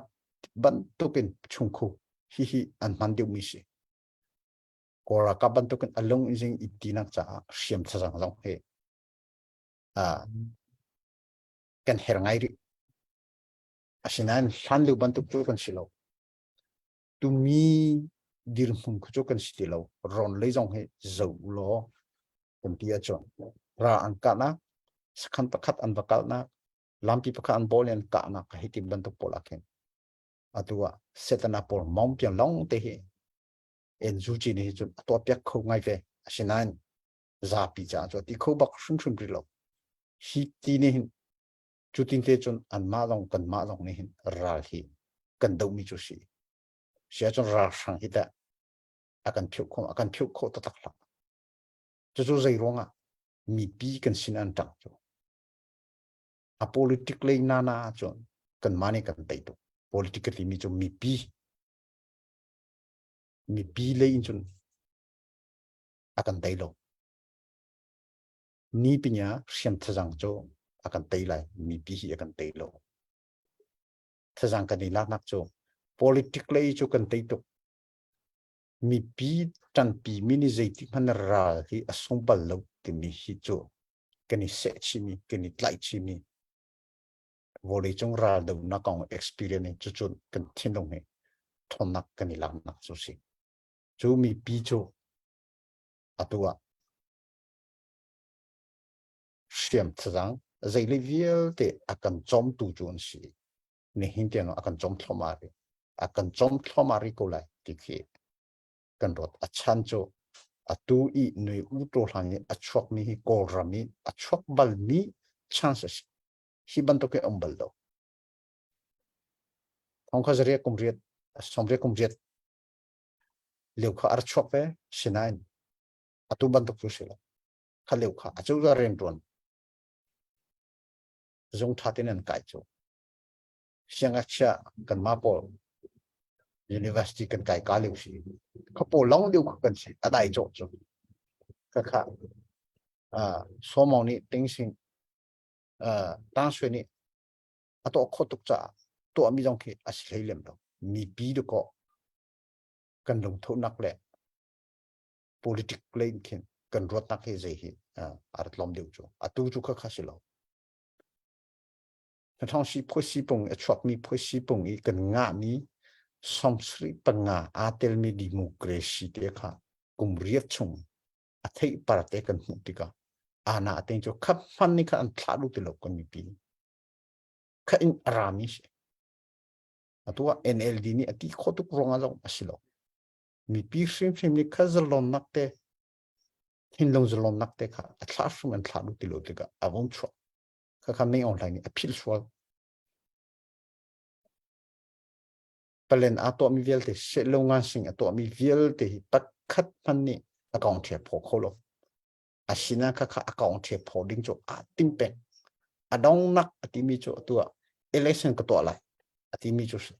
bantukin chungkhu hihi an hman deuhmi si. Kawl ralkap bantukin a lung in zing i tinak caah hriam thazang zong hi kan her ngai rih. Asinain hlan lio bantuk cu kan si lo. Tumi dirhmun khu cu kan si ti lo. Rawn lei zong hi zo law kan ti ahcun ra an kahnak, sakhan pakhat an va kalnak, lampi pakhat an ball in an kahnak hei ti bantuk pawl ah khin atu ah setana pawl mong piang long te hi NUG nih hi cun a tuah piak kho ngai ve. Asinain zapi caah cu a ti kho bak hrimhrim rih lo. Hi ti nih hin cutin te cun anmah zong kanmah zong nih hin ral hi kan dohmi cu si. Si ahcun ralhrang hi teh a kan pheuh kho a kan pheuh khawh taktak hlah. Cucu zei ruangah mipi kan sin an ṭang cu. A politic lei nana ahcun kanmah nih kan tei tuk. Politic ka timi cu mipi mipi lei in cun a kan tei lo. Ni pinya hriam thazang cu a kan tei lai. Mipi hi a kan tei lo. Thazang kan i laknak cu politic lei cu kan tei tuk. Mipi ṭanpi mi nih zeitik hmanh ral hi a sung bal lo timi hi cu kan i seh chihmi, kan i tlaih chihmi vawleicung ral donak kong experience in cucu kan thinlung hi ṭhawnnak kan i laknak cu si. Cu mipi cu atu ah hriam thazang zeile vialte a kan cawmtu cu an si. Nihin tiang a kan cawm thluahmah rih. A kan cawm thluahmah rih ko lai ti khi kan ruat. A chan cu atu i nui u to hlan i a chuakmi hi Kawlram i a chuak balmi chance a si. Hi bantuk hi a um bal lo. Thong kha zariat kum riat, sawmriat kum riat lio kha a ra chuak ve sinain atu bantuk cu si lo. Kha lio kha a cu rian ṭuan zung ṭha tein an kai cu. Siangngakchia kanmah pawl. University kan kai ka lio si. Khapo long deuh kha kan si. A dai cawh cu. Ka kha Sawmong nih Tingsing Tang Sui nih a tuah khawh tuk caah tuahmi zong khi a si hlei lem lo. Mipi dakaw kan lungthonak le politic lei in khin kan ruatnak hi zei hi a rat lawm deuh cu. Atu cu kha kha si lo. Thong si phusi pung a chuakmi phusi pung i kan ngahmi sawmsarih panga aa telmi democracy te kha kum riat chung a theih par te kan hmuh tikah ana te cu khap hman ni kha an thlah lu ti lo kan mipi kha in arami si atu ah NLD nih a ti kho tuk ruangah zong a si lo mipi hrimhrim nih kha zalonnak te thinlung zalonnak te kha a thlah hrim an thlah lu ti lo tikah a vung chuak kha kha mei online nih a philh sual palen aa tuahmi vialte sehlo ngan sing a tuahmi vialte hi pakhat hmanh nih a kong ṭhia phaw kho lo asina kha kha a kong ṭhia phaw ding cu aa tim peng a dongnak a timi cu atu ah election ka tuah lai a timi cu si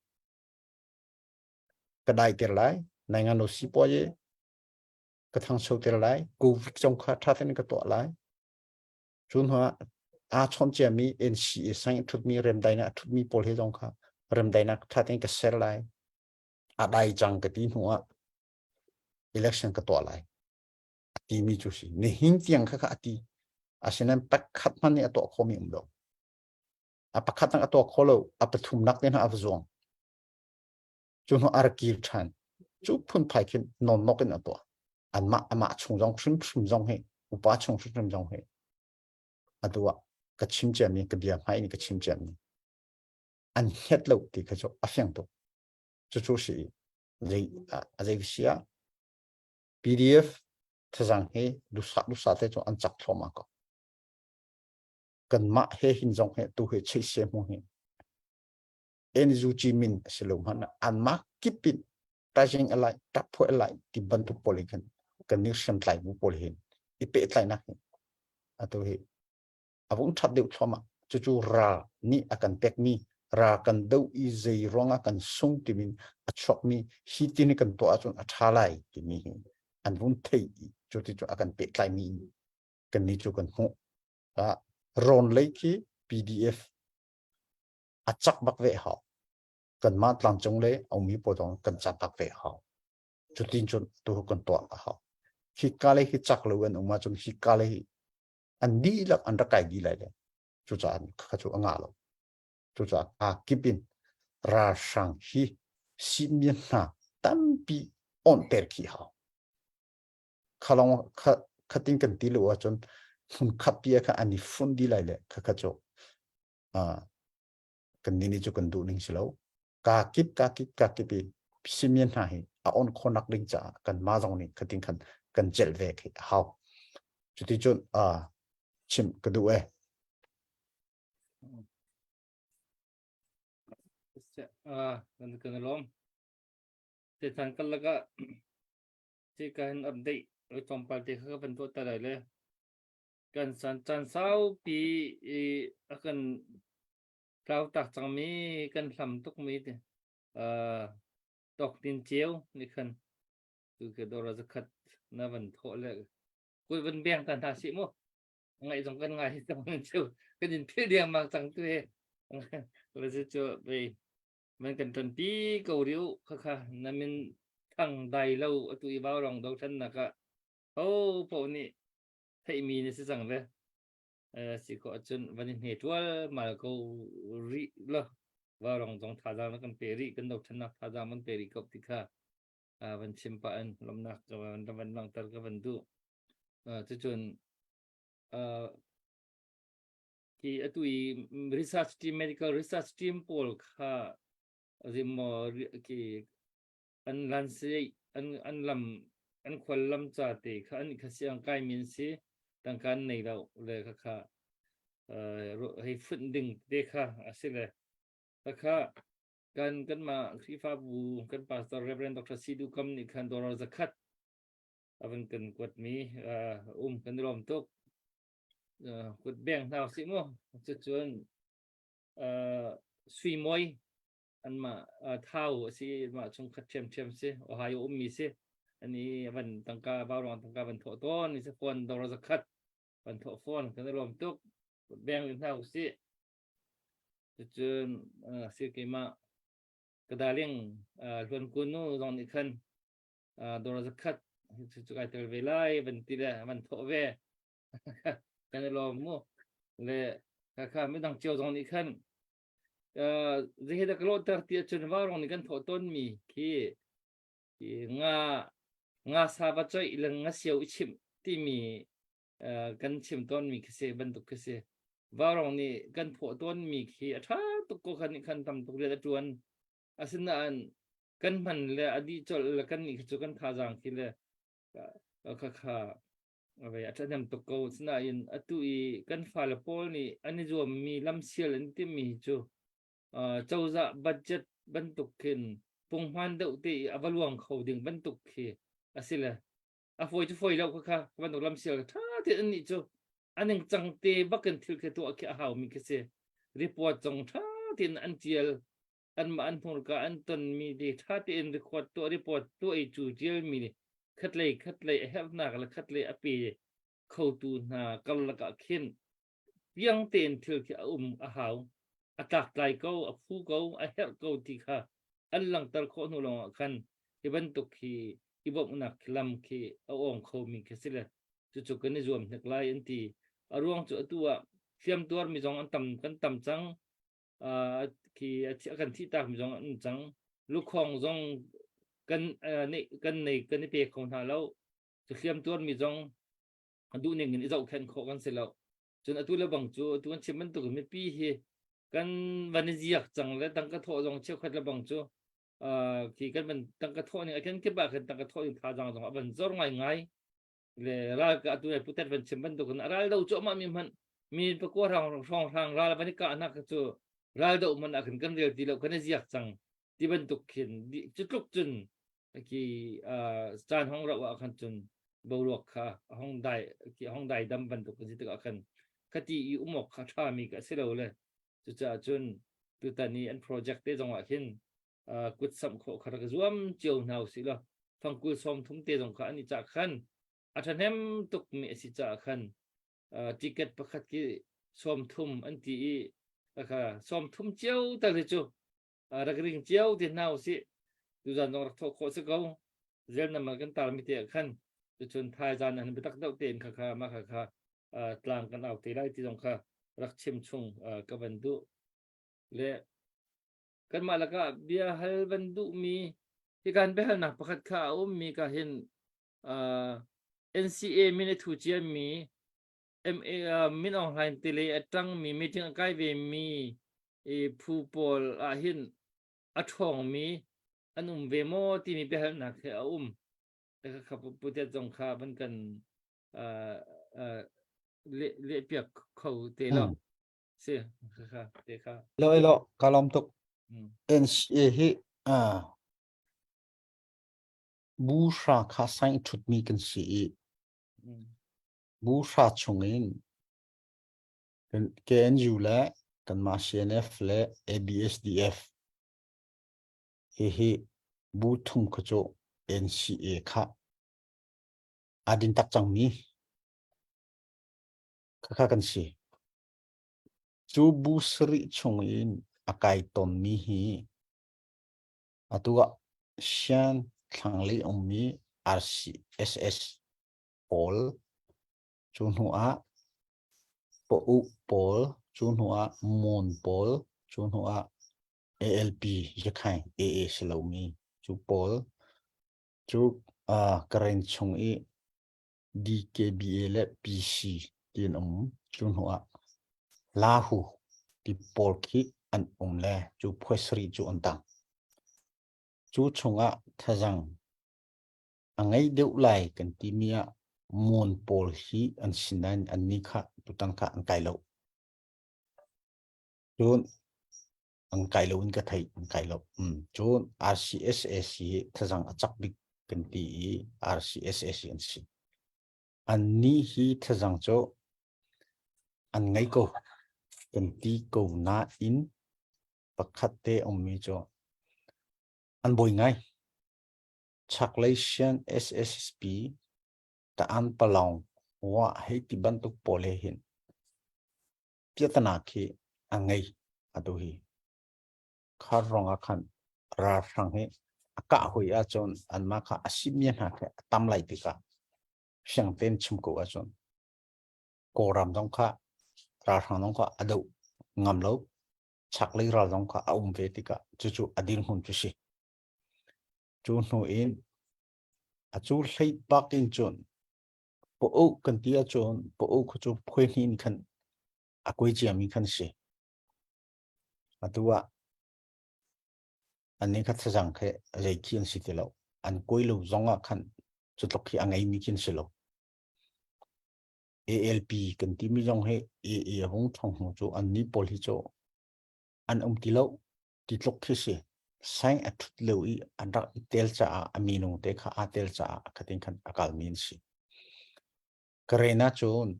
ka dai ter lai nai ngan lo si po ye ka thangcho ter lai covid zong kha tha ten ka tuah lai Cu hnu ah aa chawn ciami NCA sang i ṭhutmi remdainak a ṭhutmi pawl he zong kha remdainak ṭha tein ka ser lai. A dai cang ka ti hnu ah election ka tuah lai. A timi cu si. Nihin tiang kha kha a ti. Asinain pakhat hmanh nih a tuah khomi um lo. A pakhat nak a tuah kho lo. A pathumnak te hna a va zuang. Cu hnu a rak kir ṭhan. Cu phunphai khin nawnnok in a tuah. Anmah amah chung zong hrimhrim zong hi upa chung hrimhrim zong hi atu ah ka chim ciami ka bia hmai in ka chim ciami an hnget lo ti kha cu a fiang tuk. Cucu si zei a zei si ah PDF thazang hi dusa dusa te cu an cak thluahmah ko. Kanmah he hin zong he tu hi chei se mu hi NUG min a si lo hmanh ah anmah kip in tajing alai taphuai alai ti bantuk pawl in khan kan nih hriamtlai bu pawl hin i pehtlainak hi atu hi a vung ṭhat deuh thluahmah cucu ral nih a kan pekmi ral kan do i zei ruangah kan sung timin a chuakmi hi tin kan tuah ahcun a ṭha lai timi hi an vung thei i cu ti cu a kan pehtlaimi kan nih cu kan hmuh rawn lei khi PDF a cak bak ve hau kanmah tlangcung le a ummi pawl zong kan cak bak ve hau cutin cun tu kan tuah a hau hika le hi cak lo an um ahcun hika le hi an dihlak an rak kai dih lai le cucaah kha cu a ngah lo cucaah aa kip in ralhrang hi simi hna tampi onter khi hau khalong kha khatin kan ti lo ahcun hmun khat pi kha an i fun di lai le kha kha cu kan ni cu kan duh ning si lo ka kip ka kip ka kip i simian hna hi a on khonak ding caah kan ma zong nih khatin khan kan celh ve khi a hau cuti cun chim ka duh e kan kan lom te than kan laka te kan update tlawmpal te kha kan tuah ta lai le Kan san caan saupi i a kan tlautak cangmi kan hlam tukmi uh, tawk tin ceu nih khan tu ke dora zakhat na van thawh le kul van beng ta hna si mu ngai zong kan ngai cang ceu kan in phil diang mang cang tu he le cu ve man kan ton pi ko riu kha kha na min thang dai lo atu i vau rong do than na ka ho po nih theihmi na si cang ve. Si khawh ahcun van i hne ṭual mal ko rih law vaurawng zong thazaang na kan pe rih kan dothlennak thazaang van pe rih ko ti kha van chim pah in lawmhnak ka van van langhter ka van duh. Cucun hi atu i research team medical research team pawl kha zimaw ki an lansi an an lam an khual lam ca te kha an kha siang kai min si tangka an nei lo le kha kha hei funh ding te kha a si le kha kha kan kan ma Khrihfabu kan pastor Reverend Dr. Sidu Kam nih khan dollar zakhat avan kan kuat mi um kan lawm tuk kut beng hna si mu cucun sui moi. Anmah Thau a si, mah chungkhat ṭhiamṭhiam si, Ohio ummi si. Ani van tangka vauruang tangka van thawh tawn ni si fawn dollar zakhat van thawh fawn kan i lawm tuk. Beng in hna usih. Cucun si keimah ka darling Hluan Kun nu zong nih khan dollar zakhat cu kai tel ve lai van ti le van thawh ve. Kan i lawm mu. Le kha midang cio zong nih khan zei he dah ka lawhter ti ahcun vauruang nih kan thawh tawnmi khi nga nga sa va coih le nga sio i chimh timi kan chim tawnmi khi si bantuk khi si. Vauruang nih kan phawh tawnmi khi a ṭha tuk ko khan nih khan tam tuk rian a ṭuan. Asinain kan hman le a dih colh le kan nih khi cu kan thazaang khi le kha kha a ṭhahnem tuk ko. Asinain atu i kan fale pawl nih an i zuammi lamsial an timmi hi cu cozah budget bantuk khin punghman deuh te i a va luang kho ding bantuk khi a si le a fawi cu fawi lo kha kha bantuk lamsial ṭha tein an nih cu a ningcang te bakin thil khi tuah khi a haumi khi si. Report zong ṭha tein an ṭial anmah an hmurka an tonmi te ṭha tein record tuah report tuah i cu ṭialmi nih khatlei khatlei a herhnak le khatlei a pe khotu hna karlak ah khin piang tein thil khi a um a hau a tlaktlai ko a phu ko a herh ko ti kha an langhter khawh hnu lawngah khan hi bantuk hi i bawmhnak lam khi a awng khomi khi si le cucu kan i zuam hnik lai an ti a ruang cu atu ah hliamtuar mi zong an tam kan tam cang khi a kan thih tak mi zong an cang lukhawng zong kan nei kan nei kan i pe kho hna lo cu hliam tuar mi zong duh ning in i zohkhenh khawh kan si lo cun atu le bang cu atu kan chim bantuk mipi hi kan van i ziak cang le tangka thawh zong cheukhat le bang cu khi kan van tangka thawh ning a kan kip ah khan tangka thawh ning thazaang zong a van zor ngai ngai le ral ka atu putet van chim bantuk in ral do cuahmah mi hmanh mi pakua hrang hrawng hrang ral van i kah nak cu ral do man ah khan kan rel ti lo kan i ziak cang ti bantuk khin cu tluk cun khi caan hong rauh ah khan cun boruak kha hong dai khi hong dai dam bantuk kan si tikah khan khati i umok kha tha mi ka si lo le cucaah cun tutan i an project te zong ah hin kut samh khawh kha rak zuam cio hna usih law fangkul sawm thum te zong kha an i cah khan a ṭhahnem tuk mi a si caah khan ticket pakhat khi sawm thum an ti i kha sawm thum cio tal hi cu rak ring cio te hna usih tuzan zong rak thawh khawh si ko zel namar kan tar mi te ah khan cucun thaizan an biatak deuh tein kha kha mah kha kha tlang kan au te lai ti zong kha rak chim chung ka van duh le Kanmah lakah bia hal van duhmi hikan biahalnak pakhat kha a ummi ka hin uh, NCA min a thu ciami MA uh, Min Aung Hlaing tile a ṭangmi meeting a kai vemi i phu pawl ah hin a ṭhawngmi an um ve maw timi biahalnak hi a um. Kha putet zong kha van kan uh, uh, leh lehpiak kho te lo. Si, kha te kha. Lo lo ka lawm tuk. NCA hi bu hra kha sain thutmi kan si i bu hra chungin KNU le kanmah CNF le ABSDF hihi bu thum kha cu NCA kha aa din tak cangmi khakha kan si. Cu bu sarih chungin a kai tawnmi hi atu ah Shan thlanglei ummi RCSS pawl, cu hnu ah Pa'u pawl, cu hnu ah Mon pawl, cu hnu ah ALP Yakhain AA si lomi cu pawl cu uh, Karen chung i DKBA le PC ti an um. Cu hnu ah Lahu ti pawl khi an um le cu phuai sarih cu an tang. Cu chungah thazang a ngei deuh lai kan timi ah Mon pawl hi an si nain annih kha tutan kha an kai lo. Cun an kai lo in ka theih an kai lo. Mm. Cun RCSS hi thazang a cak bik kan ti i RCSS hi an si. Annih hi thazang cu an ngei ko kan ti ko nain pakhat te ummi cu. An bawi ngai. Chaklei Shan SSP Ta'an Palong wa hei ti bantuk pawl he hin piatana khi a ngei atu hi. Khar rong ah khan ralhrang hi a kah hui ahcun anmah kha a simi hna khi a tam lai tikah fiang tein chim ko ahcun Kawlram zong kha ralhrang zong kha a doh ngam lo chaklei ral zong kha a um ve tikah cucu a dirhmun cu si. Cu hnu in a cu hlei bak in cun pa-uh kan ti ahcun pa-uh khu cu phuai hnih in khan a kuai ciami khan si. Atu ah annih kha thazang khi zei khi an si ti lo. An kuai lo zong ah khan cu tluk khi a ngeimi khi an si lo. ALP kan timi zong hi AA a hung ṭhong hnu cu annih pawl hi cu an um ti lo ti tluk khi si. Saing a ṭhut lio i an rak i tel caah a minung te kha aa tel caah khatin khan a kalmi an si. Karen ahcun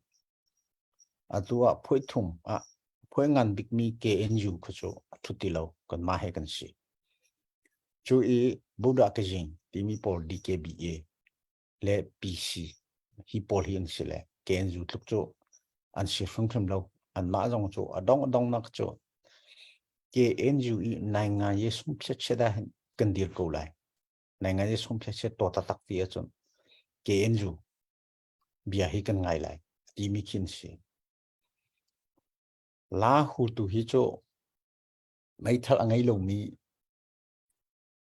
atu ah phuai thum ah phuai ngan bikmi KNU kha cu a ṭhut ti lo kanmah he kan si. Cu i Buddha Kazing timi pawl DKBA le PC hi pawl hi an si le KNU tluk cu an si hrimhrim lo. Anmah zong cu a dong a dongnak cu KNU i nai nga ye sum phiat chiat ah hin kan dir ko lai. Nai nga ye sum phiat chiat to taktak ti ahcun KNU bia hi kan ngai lai timi khin si. La hu tu hi cu meithal a ngei lomi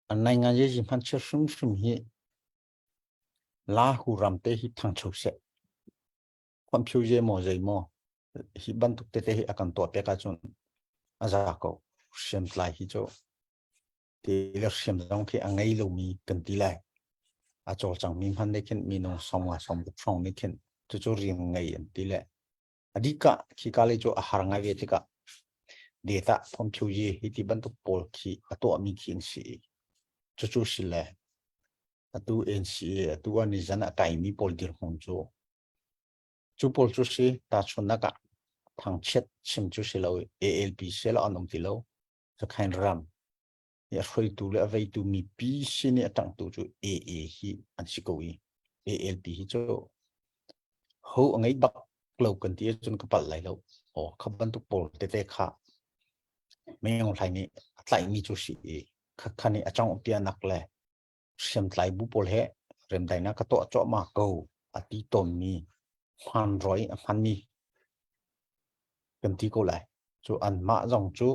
an nai nga ye ji hman chiat hrimhrim hi La hu ram te hi thangcho seh. Khuan phyu je maw zei maw hi bantuk tete hi a kan tuah pek ahcun a za ko. Hriamtlai hi cu ti le hriam zong khi a ngei lomi kan ti lai. A cawlcangmi hmanh nih khin minung sawmnga sawmruk hrawng nih khin cucu rian ngei an ti le a dikah khika lei cu a har ngai ve tikah data phomphyu yi hi ti bantuk pawl khi a tuahmi khi an si i cucu si le atu NCA atu ah nizan a kaimi pawl dirhmun cu cu pawl cu si tahchunhnak ah thangchiat chim cu si lo ALP sel an um ti lo Sakhain ram i a hruaitu le a veitu mipi sin i a ṭangtu cu AA hi an si ko i ALP hi cu ho a ngei bak lo kan ti ahcun ka palh lai lo. Aw kha bantuk pawl tete kha Meng Hlai nih a tlaihmi cu si i khakha nih a cawngh pianak le hriamtlai bu pawl he remdaihnak ka tuah cuahmah ko a ti tawnmi hmanroi a hmanmi kan ti ko lai. Cu anmah zong cu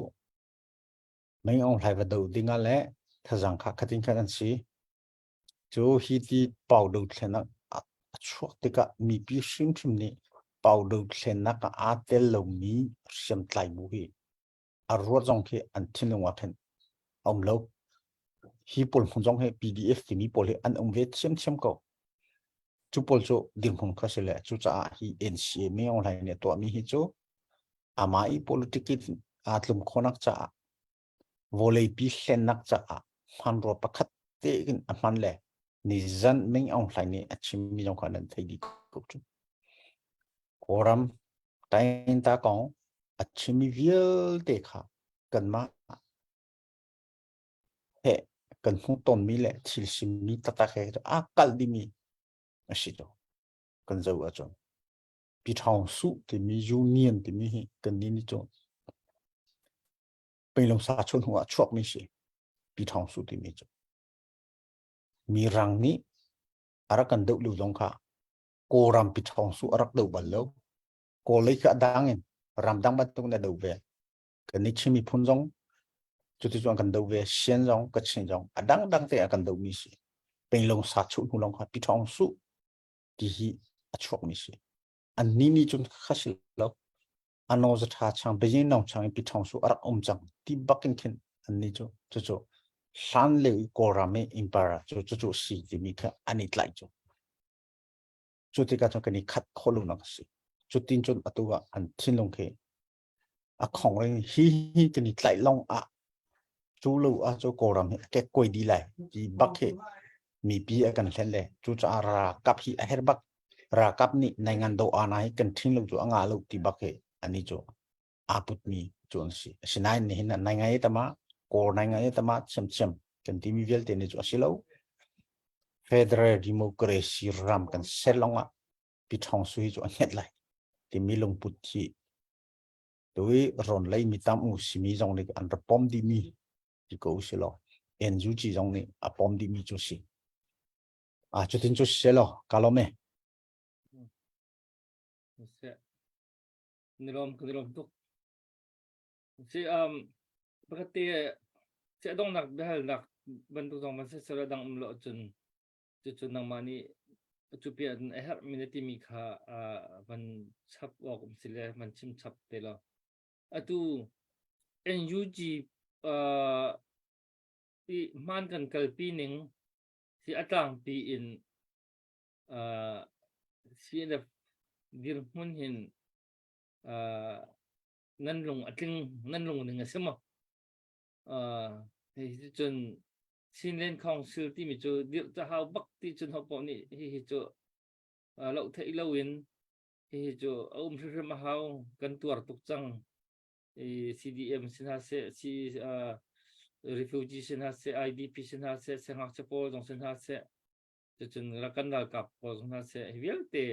Meng Aung Hlai va doh dingah le thazang kha khatin khan an si. Cu hi ti pau dothlennak a chuak tikah mipi hrimhrim nih pau dothlennak ah aa tel lomi hriamtlai bu hi a ruat zong khi an thinlung ah khin a um lo. Hi pawl hmun zong hi PDF timi pawl hi an um ve thiamthiam ko. Cu pawl cu dirhmun kha si le cucaah hi NCA Meng Aung Hlaing nih a tuahmi hi cu amah i politic in aa tlum khawhnak caah vawleipi hlennak caah hmanrua pakhat tein a hman le nizan Meng Aung Hlaing nih a chimmi zong kha nan thei dih ko cu. Kawlram Tainta kong a chimmi vialte kha kanmah he kan hmuh tonmi le thil simmi taktak he aa kalh dihmi a si to. Kan zoh ahcun. Piṭhawng Suh timi Union timi hi kannih nih cun Pinglung sa chun hnu ah chuakmi si. Piṭhawng Suh timi cu. Mirang nih a rak kan doh lio zong kha Kawlram Piṭhawng Suh a rak doh bal lo. Kawl lei kha a dang in ramdang bantuk in a doh ve. Kannih Chin miphun zong cuticun kan doh ve. Sian zong Kachin zong a dangdang te ah kan dohmi si. Pinglung sa chuh hnu lawng kha Piṭhawng Suh ti hi a chuakmi si. Annih nih cun kha si lo. Ano za tha chang Beijing nong chang in piṭhawng su a rak um cang ti bak in khin annih cu cucu hlan lio i Kawlram i empire cu cucu si timi kha an i tlaih cu. Cu tikah cun kan i khat khawh lo nak a si. Cutin cun atu ah an thinlung khi a khong ring hi hi kan i tlaih lawng ah cu lo ah cu Kawlram hi a kekkuai dih lai ti bak hi mipi a kan hlen le cucaah ralkap hi a herh bak ralkap nih nai ngan do ana hi kan ṭhin lo cu a ngah lo ti bak hi ani cu aa putmi cu an si asinain nihin ah nai ngai tama kawl nai ngai tama thiamthiam. Kan timi vialte nih cu a si lo. Federal Democracy ram kan ser lawng ah Pi Ṭhawng Su hi cu a hnget lai timi lungput hi tui rawn lei mi tam u simi zong nih an ra pom dihmi ti ko si law NUG zong nih a pom dihmi cu si. Ah cutin cu si law ka lawm e. Ni lawm ka ni lawm tuk. Si um pakhat te si adongnak biahalnak bantuk zong van siseh dang um lo cun cucu nangmah nih cu piah a herhmi na timi kha van chap awk um si le van chim chap te law. Atu NUG uh, i hmaan kan kalpi ning si a tlangpi in uh, CNF dirhmun hin uh, nan lung a tling nan lung ning a si maw? Uh, hi cun Chinland Council timi cu dirh ca hau bak ti cun hopoh nih hihi cu loh theih loin hihi cu a um hrimhrim a hau kan tuar tuk cang i CDM si hna seh si refugee si hna seh IDP si hna seh siangngakchia pawl zong si hna seh cucun kan ralkap pawl zong hna seh hi vialte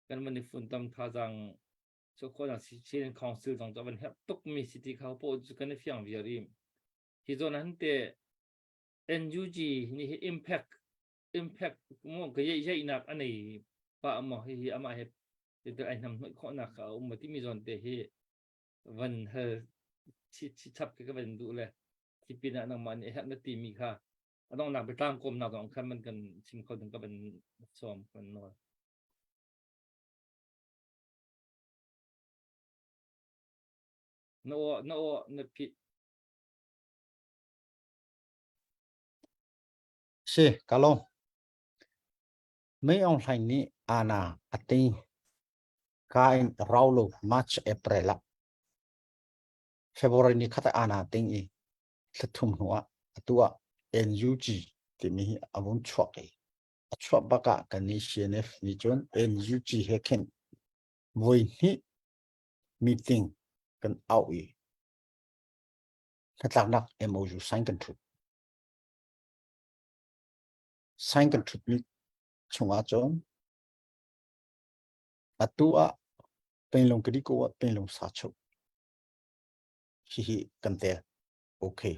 kan van i funtom thazaang so khawhnak Chinland Council zong cu a van herh tuk mi si ti kha poh cu kan i fiang viar i Hi zawn ah hin te NUG nih hi impact impact mu ka yeihnak a nei pah maw hihi amah he ai hnamhnawih khawhnak kha a um maw timi zawn te hi van hal chi chi chap ke ka van duh le khi pin ah nangmah nih herh na timi kha a donghnak biatlang kawmnak zong khan man kan chim kho ding ka van sawm kan nawl. Na aw na aw na phit Si, ka lawm. Mei Aung Hlaing nih ana a ting ka in rau lo March April ah February ni khat ah ana ting i thlathum hnu ah atu ah NUG timi hi a vung chuak i a chuah bak ah kan nih CNF nih cun NUG he khin voi hnih meeting kan auh i hnatlaknak MOU sign kan thut. Sign kan thutmi chungah cun atu ah Penglong Kadiko ah Penglong sa chuh. Hihi kan tel. Okay.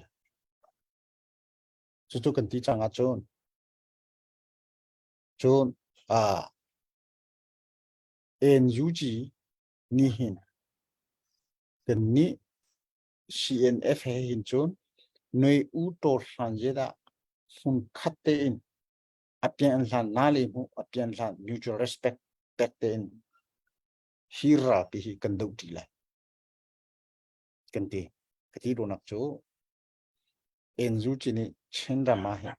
Cucu kan ti cang ahcun cun ah NUG nih hin kan nih CNF he hin cun noi u tor hlan je dah hmun khat tein a pian hlan na le mu a pian hlan mutual respect pek tein hi ralpi hi kan doh ti lai kan ti ka ti duhnak cu NU chi nih Chin ram ah hin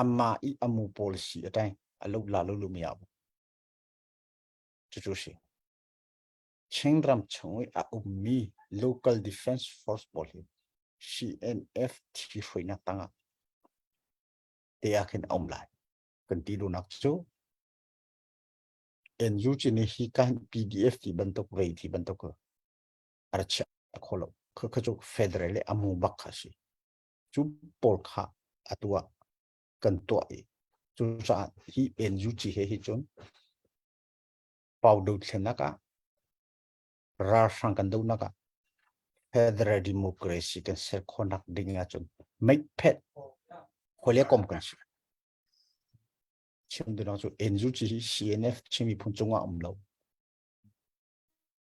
amma i amu policy atai alo la lo lu mi abu cu cu si Chinram chung i a ummi Local Defense Force pawl hi CNF thihruainak tangah te ah khin a um lai. Kan ti duhnak cu NUG nih hi kan PDF ti bantuk vei ti bantuk a ra chiah kho lo. Kha kha cu federal le amu bak kha si. Cu pawl kha atu ah kan tuah i cucaah hi NUG he hi cun pau dothlennak ah ralhrang kan dohnak ah federal democracy kan ser khawhnak ding ahcun meiphet khawle kom kan si chim duhnak cu NUG hi CNF Chin miphun cungah um lo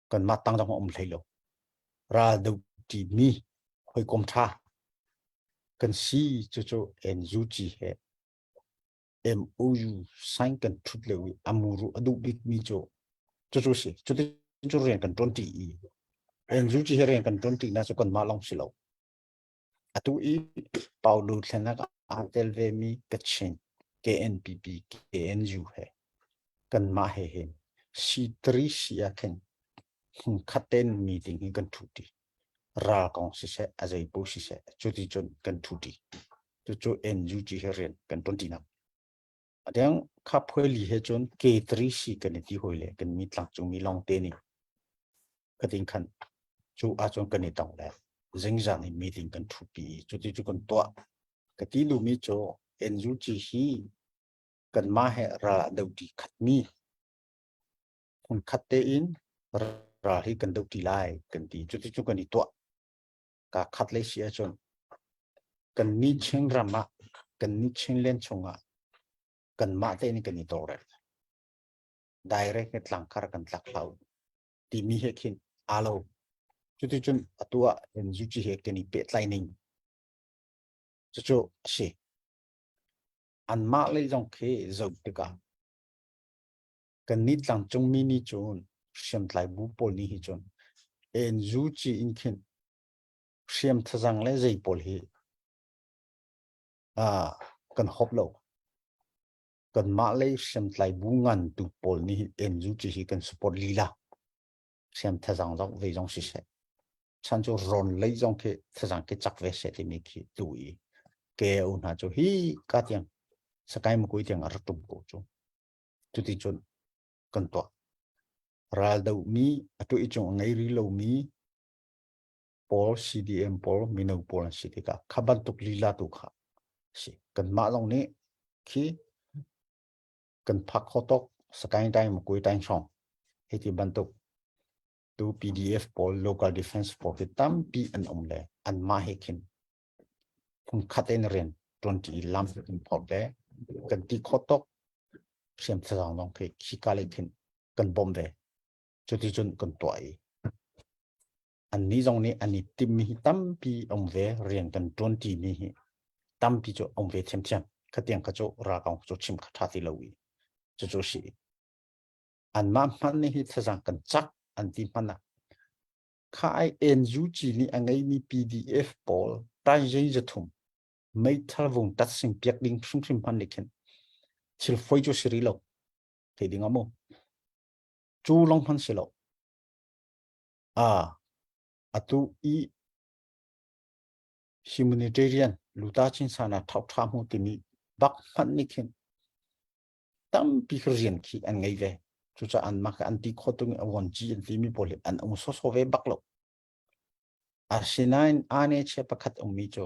kan mah tang zong um hlei lo ral do ti mi hawikom tha kan si cucu NUG he MOU sign kan thut lio i a muru a duh bikmi cu cucu si cuti cu rian kan ṭuan ṭi i NUG hi rian kan ṭuan ṭi na cu kanmah lawng si lo atu i Paulo thlenak aa tel ve mi Kachin KNPP KNU he kanmah he hin C3 C ah khin hmunkhat tein meeting hi kan ṭhu ṭi ral kong siseh a zei paoh siseh cuti cun kan ṭhu ṭi cucu NUG he rian kan ṭuan ṭinak a dang kha phuaili he cun K3C kan i ti hawi le kan mi tlangcung mi lawng te nih ka tin khan cu ahcun kan i tong le. Zingzan in meeting kan ṭhupi i cuti cu kan tuah. Ka ti duhmi cu NUG hi kanmah he ral ah doṭi khatmi hmunkhat tein ral hi kan doṭi lai kan ti. Cuti cu kan i tuah. Ka khat lei si ahcun kan ni Chin ram ah kan ni Chinland chungah kanmah tein kan i tawlrel. Direct in tlangkar kan tlak hlau timi he khin aa lo. Cuticun atu ah NUG he kan i pehtlai ning cucu a si. Anmah lei zong khi zoh tikah kannih tlangcungmi nih cun hriamtlai bu pawl nih hi cun NUG in khin hriam thazang le zei pawl hi ah kan hop lo. Kanmah lei hriamtlai bu ngan tu pawl nih hin NUG hi kan support lila. Hriam thazang zong ve zong siseh. Chan cu rawn lei zong khi thazang khi cak ve seh timi khi tu i KO hna cu hi ka tiang Sakai Makui tiang a rak tum ko cu. Cuti cun kan tuah. Ral do mi atu i cung a ngei ri lomi pawl CDM pawl mino pawl an si tikah kha bantuk lila tu kha si. Kanmah zong nih khi kan phak kho tok Sakaing Taing Makui Taing hrawng hei ti bantuk tu PDF pawl local defense pawl hi tampi an um le anmah he khin phungkhat in rian ṭuanṭi i lam kan phorh le kan ti khawh tok hriam thazang zong khi khika lei khin kan bawmh ve. Cuticun kan tuah i annih zong nih an i timmi hi tampi um ve rian kan ṭuanṭi mi hi tampi cu um ve thiamthiam khatiang kha cu ralkap cu chim kha ṭha ti lo i cucu si anmah hmanh nih hi thazang kan cak an ti hmanh ah kha ai NUG nih a ngeimi PDF pawl taizei zathum meithal vung tat sing piak ding hrimhrim hmanh nih khin thil foi cu si rih lo thei ding amu cu long hman si lo a atu i humanitarian luta chin sana thau tha mu timi bak hmanh nih khin tampi khi rian khi an ngei ve. Cucaah anmah kha an ti kho tung i a vuanci an timi pawl hi an um sawsawh ve bak lo. Asinain ane chia pakhat ummi cu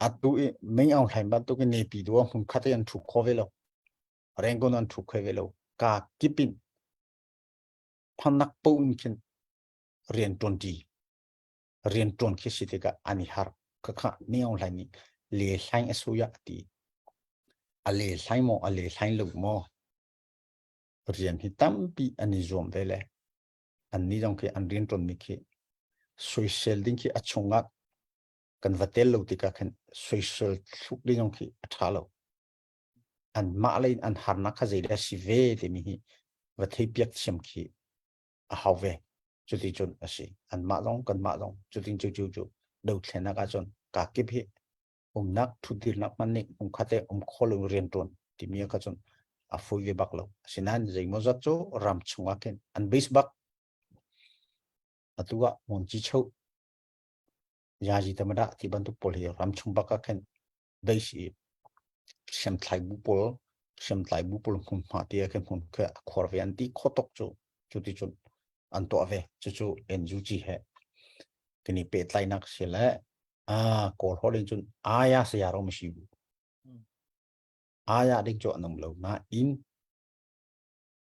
atu i Ming Aung Hlaing bantuk in Nepi du hmun khat i an thu kho ve lo. Rangoon an thu kho ve lo. Ka kip in phanak po in khin rian ṭuan ṭi. Rian ṭuan khi si tikah an i harh. Khakha Ming Aung Hlaing nih le hlaing a suya a ti. A le hlaing maw a le hlaing lo maw rian hi tampi an i zuam ve le annih zong khi an rian ṭuanmi khi soisel ding khi a chungah kan va tel lo tikah khan soisel thluk ding zong khi a ṭha lo. Anmah lei in an harnak kha zeidah a si ve timi hi va theipiak thiam khi a hau ve. Cuti cun a si. Anmah zong kanmah zong cutin cu cu cu dothlennak ahcun kaa kip hi umnak ṭhutdirnak hmanh nih hmunkhat i um kho lo rianṭuan timi kha cun a fawi ve bak lo. Asinain zeimawzat cu ram chungah khin an base bak. Atu ah Monci Cho Yazi Tamada ti bantuk pawl hi ram chung bak ah khin base i hriamtlai bu pawl hriamtlai bu pawl hmunhma ti ah khin hmun khi a khuar ve an ti kho tok cu cuti cun an tuah ve. Cucu NUG he kan i pehtlainak si le Ah, Kawl holh in cun aya saya ro ma si bu. Aya ding cu an um lo nain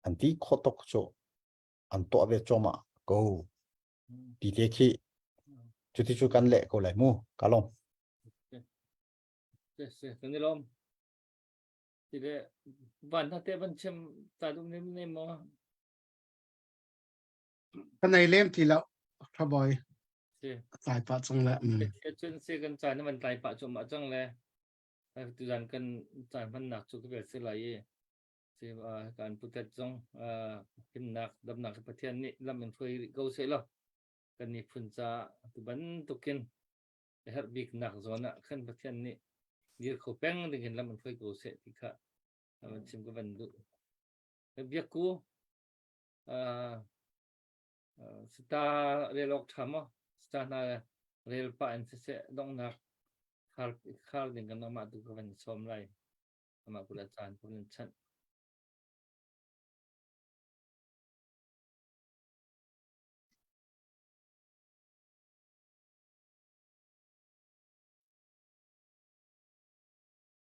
an ti kho tok cu an tuah ve cuahmah ko. Ti te khi cuti cu kan leh ko lai mu ka lawm. Se kan i lawm. Ti le van na te van chim ta dum nem nem maw? Ka nei lem ti lo. Tha boy. Tlai pah cang le. Cun se kan caan van tlai pah cuahmah cang le tuzan kan caan hmannak cu ka vel si lai i si kan putet zong himnak damnak Pathian nih lam in hruai rih ko seh law kan miphun ca tu bantukin a herh bik nak zawn ah khan Pathian nih dir kho peng ding in lam in hruai ko seh ti kha van chim ka van duh. Biakku Sita rel awk ṭha maw? Sita hna rel pah in siseh donghnak khar, khar ding kan amah tu ka van sawm lai. Amah kut a caan ka van chanh.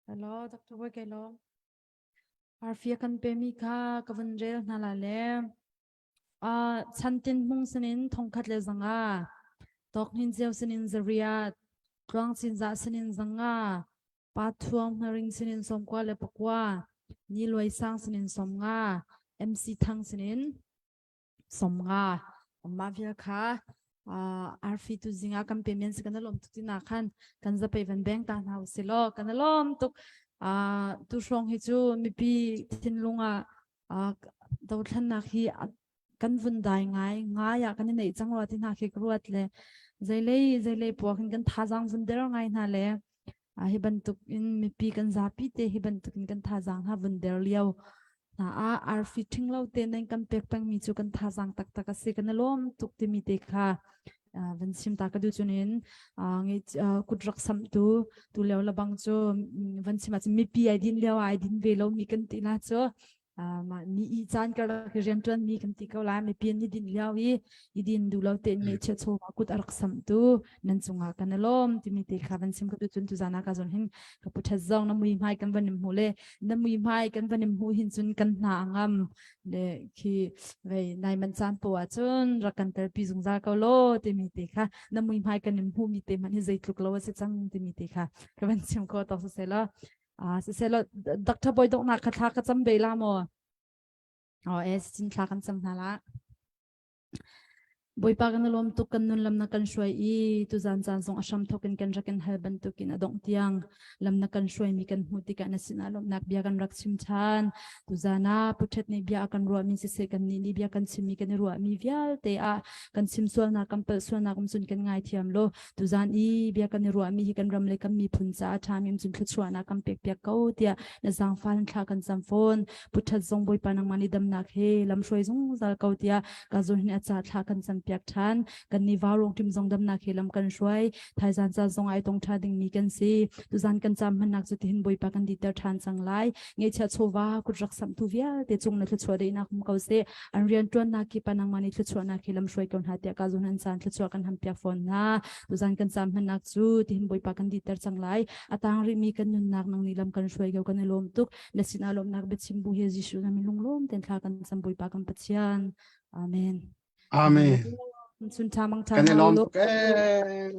Hello, Dr. Boy kai lawm. Arfia kan pemi kha ka vun rel hna la le. Uh, chantin hmung sinin thongkhat le zanga, tok hnin ceu sinin zariat, tluang cin za sinin zanga, pa thuang hnaring sinin somkua le pakua, ni luai sang sinin somnga, MC thang sinin 50 mah vial kha arfi tu zinga kan pe men si kan lom tuk tina khan kan zapei van beng ta hna usih law kan lom tuk tu hrawng hi cu mipi thinlung ah dothlennak hi kan vun dai ngai ngai ah kan i neih cang rua ti hna khi ka ruat le zeilei zeilei puak in kan thazang vun der ngai hna le hi bantuk in mipi kan zapi te hi bantuk in kan thazaang hna vun der lio hna ah arfi ṭhing lo te nan kan pek pengmi cu kan thazaang taktak a si kan i lawm tuk timi te kha van chim ta ka duh cunin kut rak samtu tu lio labang cu van chim ahcun mipi ai din lio ai din ve lo mi kan ti na cu mah ni i caan karlak i rianṭuan mi kan ti ko lai mipi an i dinh lio i i din duh lo tein ngeihchiah chawva kut a rak samhtu nan cungah kan i lawm timi te kha van chim ka tu cun tuzan ah ka zawn hin ka pu ṭhat zong na mui hmai kan van in hmuh le na mui hmai kan van in hmuh hin cun kan hna a ngam le khi vei nai man caan po ah cun rak kan telpi zungzal ko law timi te kha na mui hmai kan in hmuh mi te hmanh hi zeitluk lo a si cang timi te kha ka van chim ko tawk siseh law Ah, siselaw Dr. Bawi donghnak kha thla ka cam ve la maw? Oh, eh, cin thla kan cam hna la. Bawipa kan lawm tuk kan nun lam na kan hruai i tuzan caan zong a hram thawk in kan rak in hal bantukin a dongh tiang lam na kan hruai mi kan hmuh tikah na sinah lawmhnak bia kan rak chim ṭhan. Tuzan ah puthet nih bia a kan ruah mi siseh kan nih nih bia kan chim mi kan i ruah mi vialte ah kan chim sualnak kan palh sualnak um cun kan ngaithiam law Tuzan i bia kan i ruahmi hi kan ram le kan miphun caah ṭhami um cun thluachuahnak kan pek piak ko tiah na zaangfah in thla kan cam fawn. Putṭhat zong Bawipa nangmah nih damnak he lamhruai zungzal ko tiah ka zawn hin a ca thla kan cam piak ṭhan. Kan nih vaurung ṭim zong damnak he lam kan hruai. Thaizan ca zong ai tong ṭha dingmi kan si. Tuzan kan caam hmannak cu tihin Bawipa kan diter ṭhan cang lai. Ngeihchiah chawva kut rak samhtu vialte cung na thluachuah daihnak um ko seh. An rianṭuannak kip ah nangmah nih thluachuahnak he lamhruai ko hna tiah ka zun an caan thluachuah kan hampiak fawn hna. Tuzan kan caam hmannak cu tihin Bawipa kan diter cang lai. A tang rihmi kan nunnak nang nih lam kan hruai ko kan i lawm tuk. Na sinah lawmhnak biachim bu he Jesuh na min lunglawm tein thla kan cam Bawipa kan Pathian. Amen. Amen. Sun tha mang tha Kan i lawm tuk ee.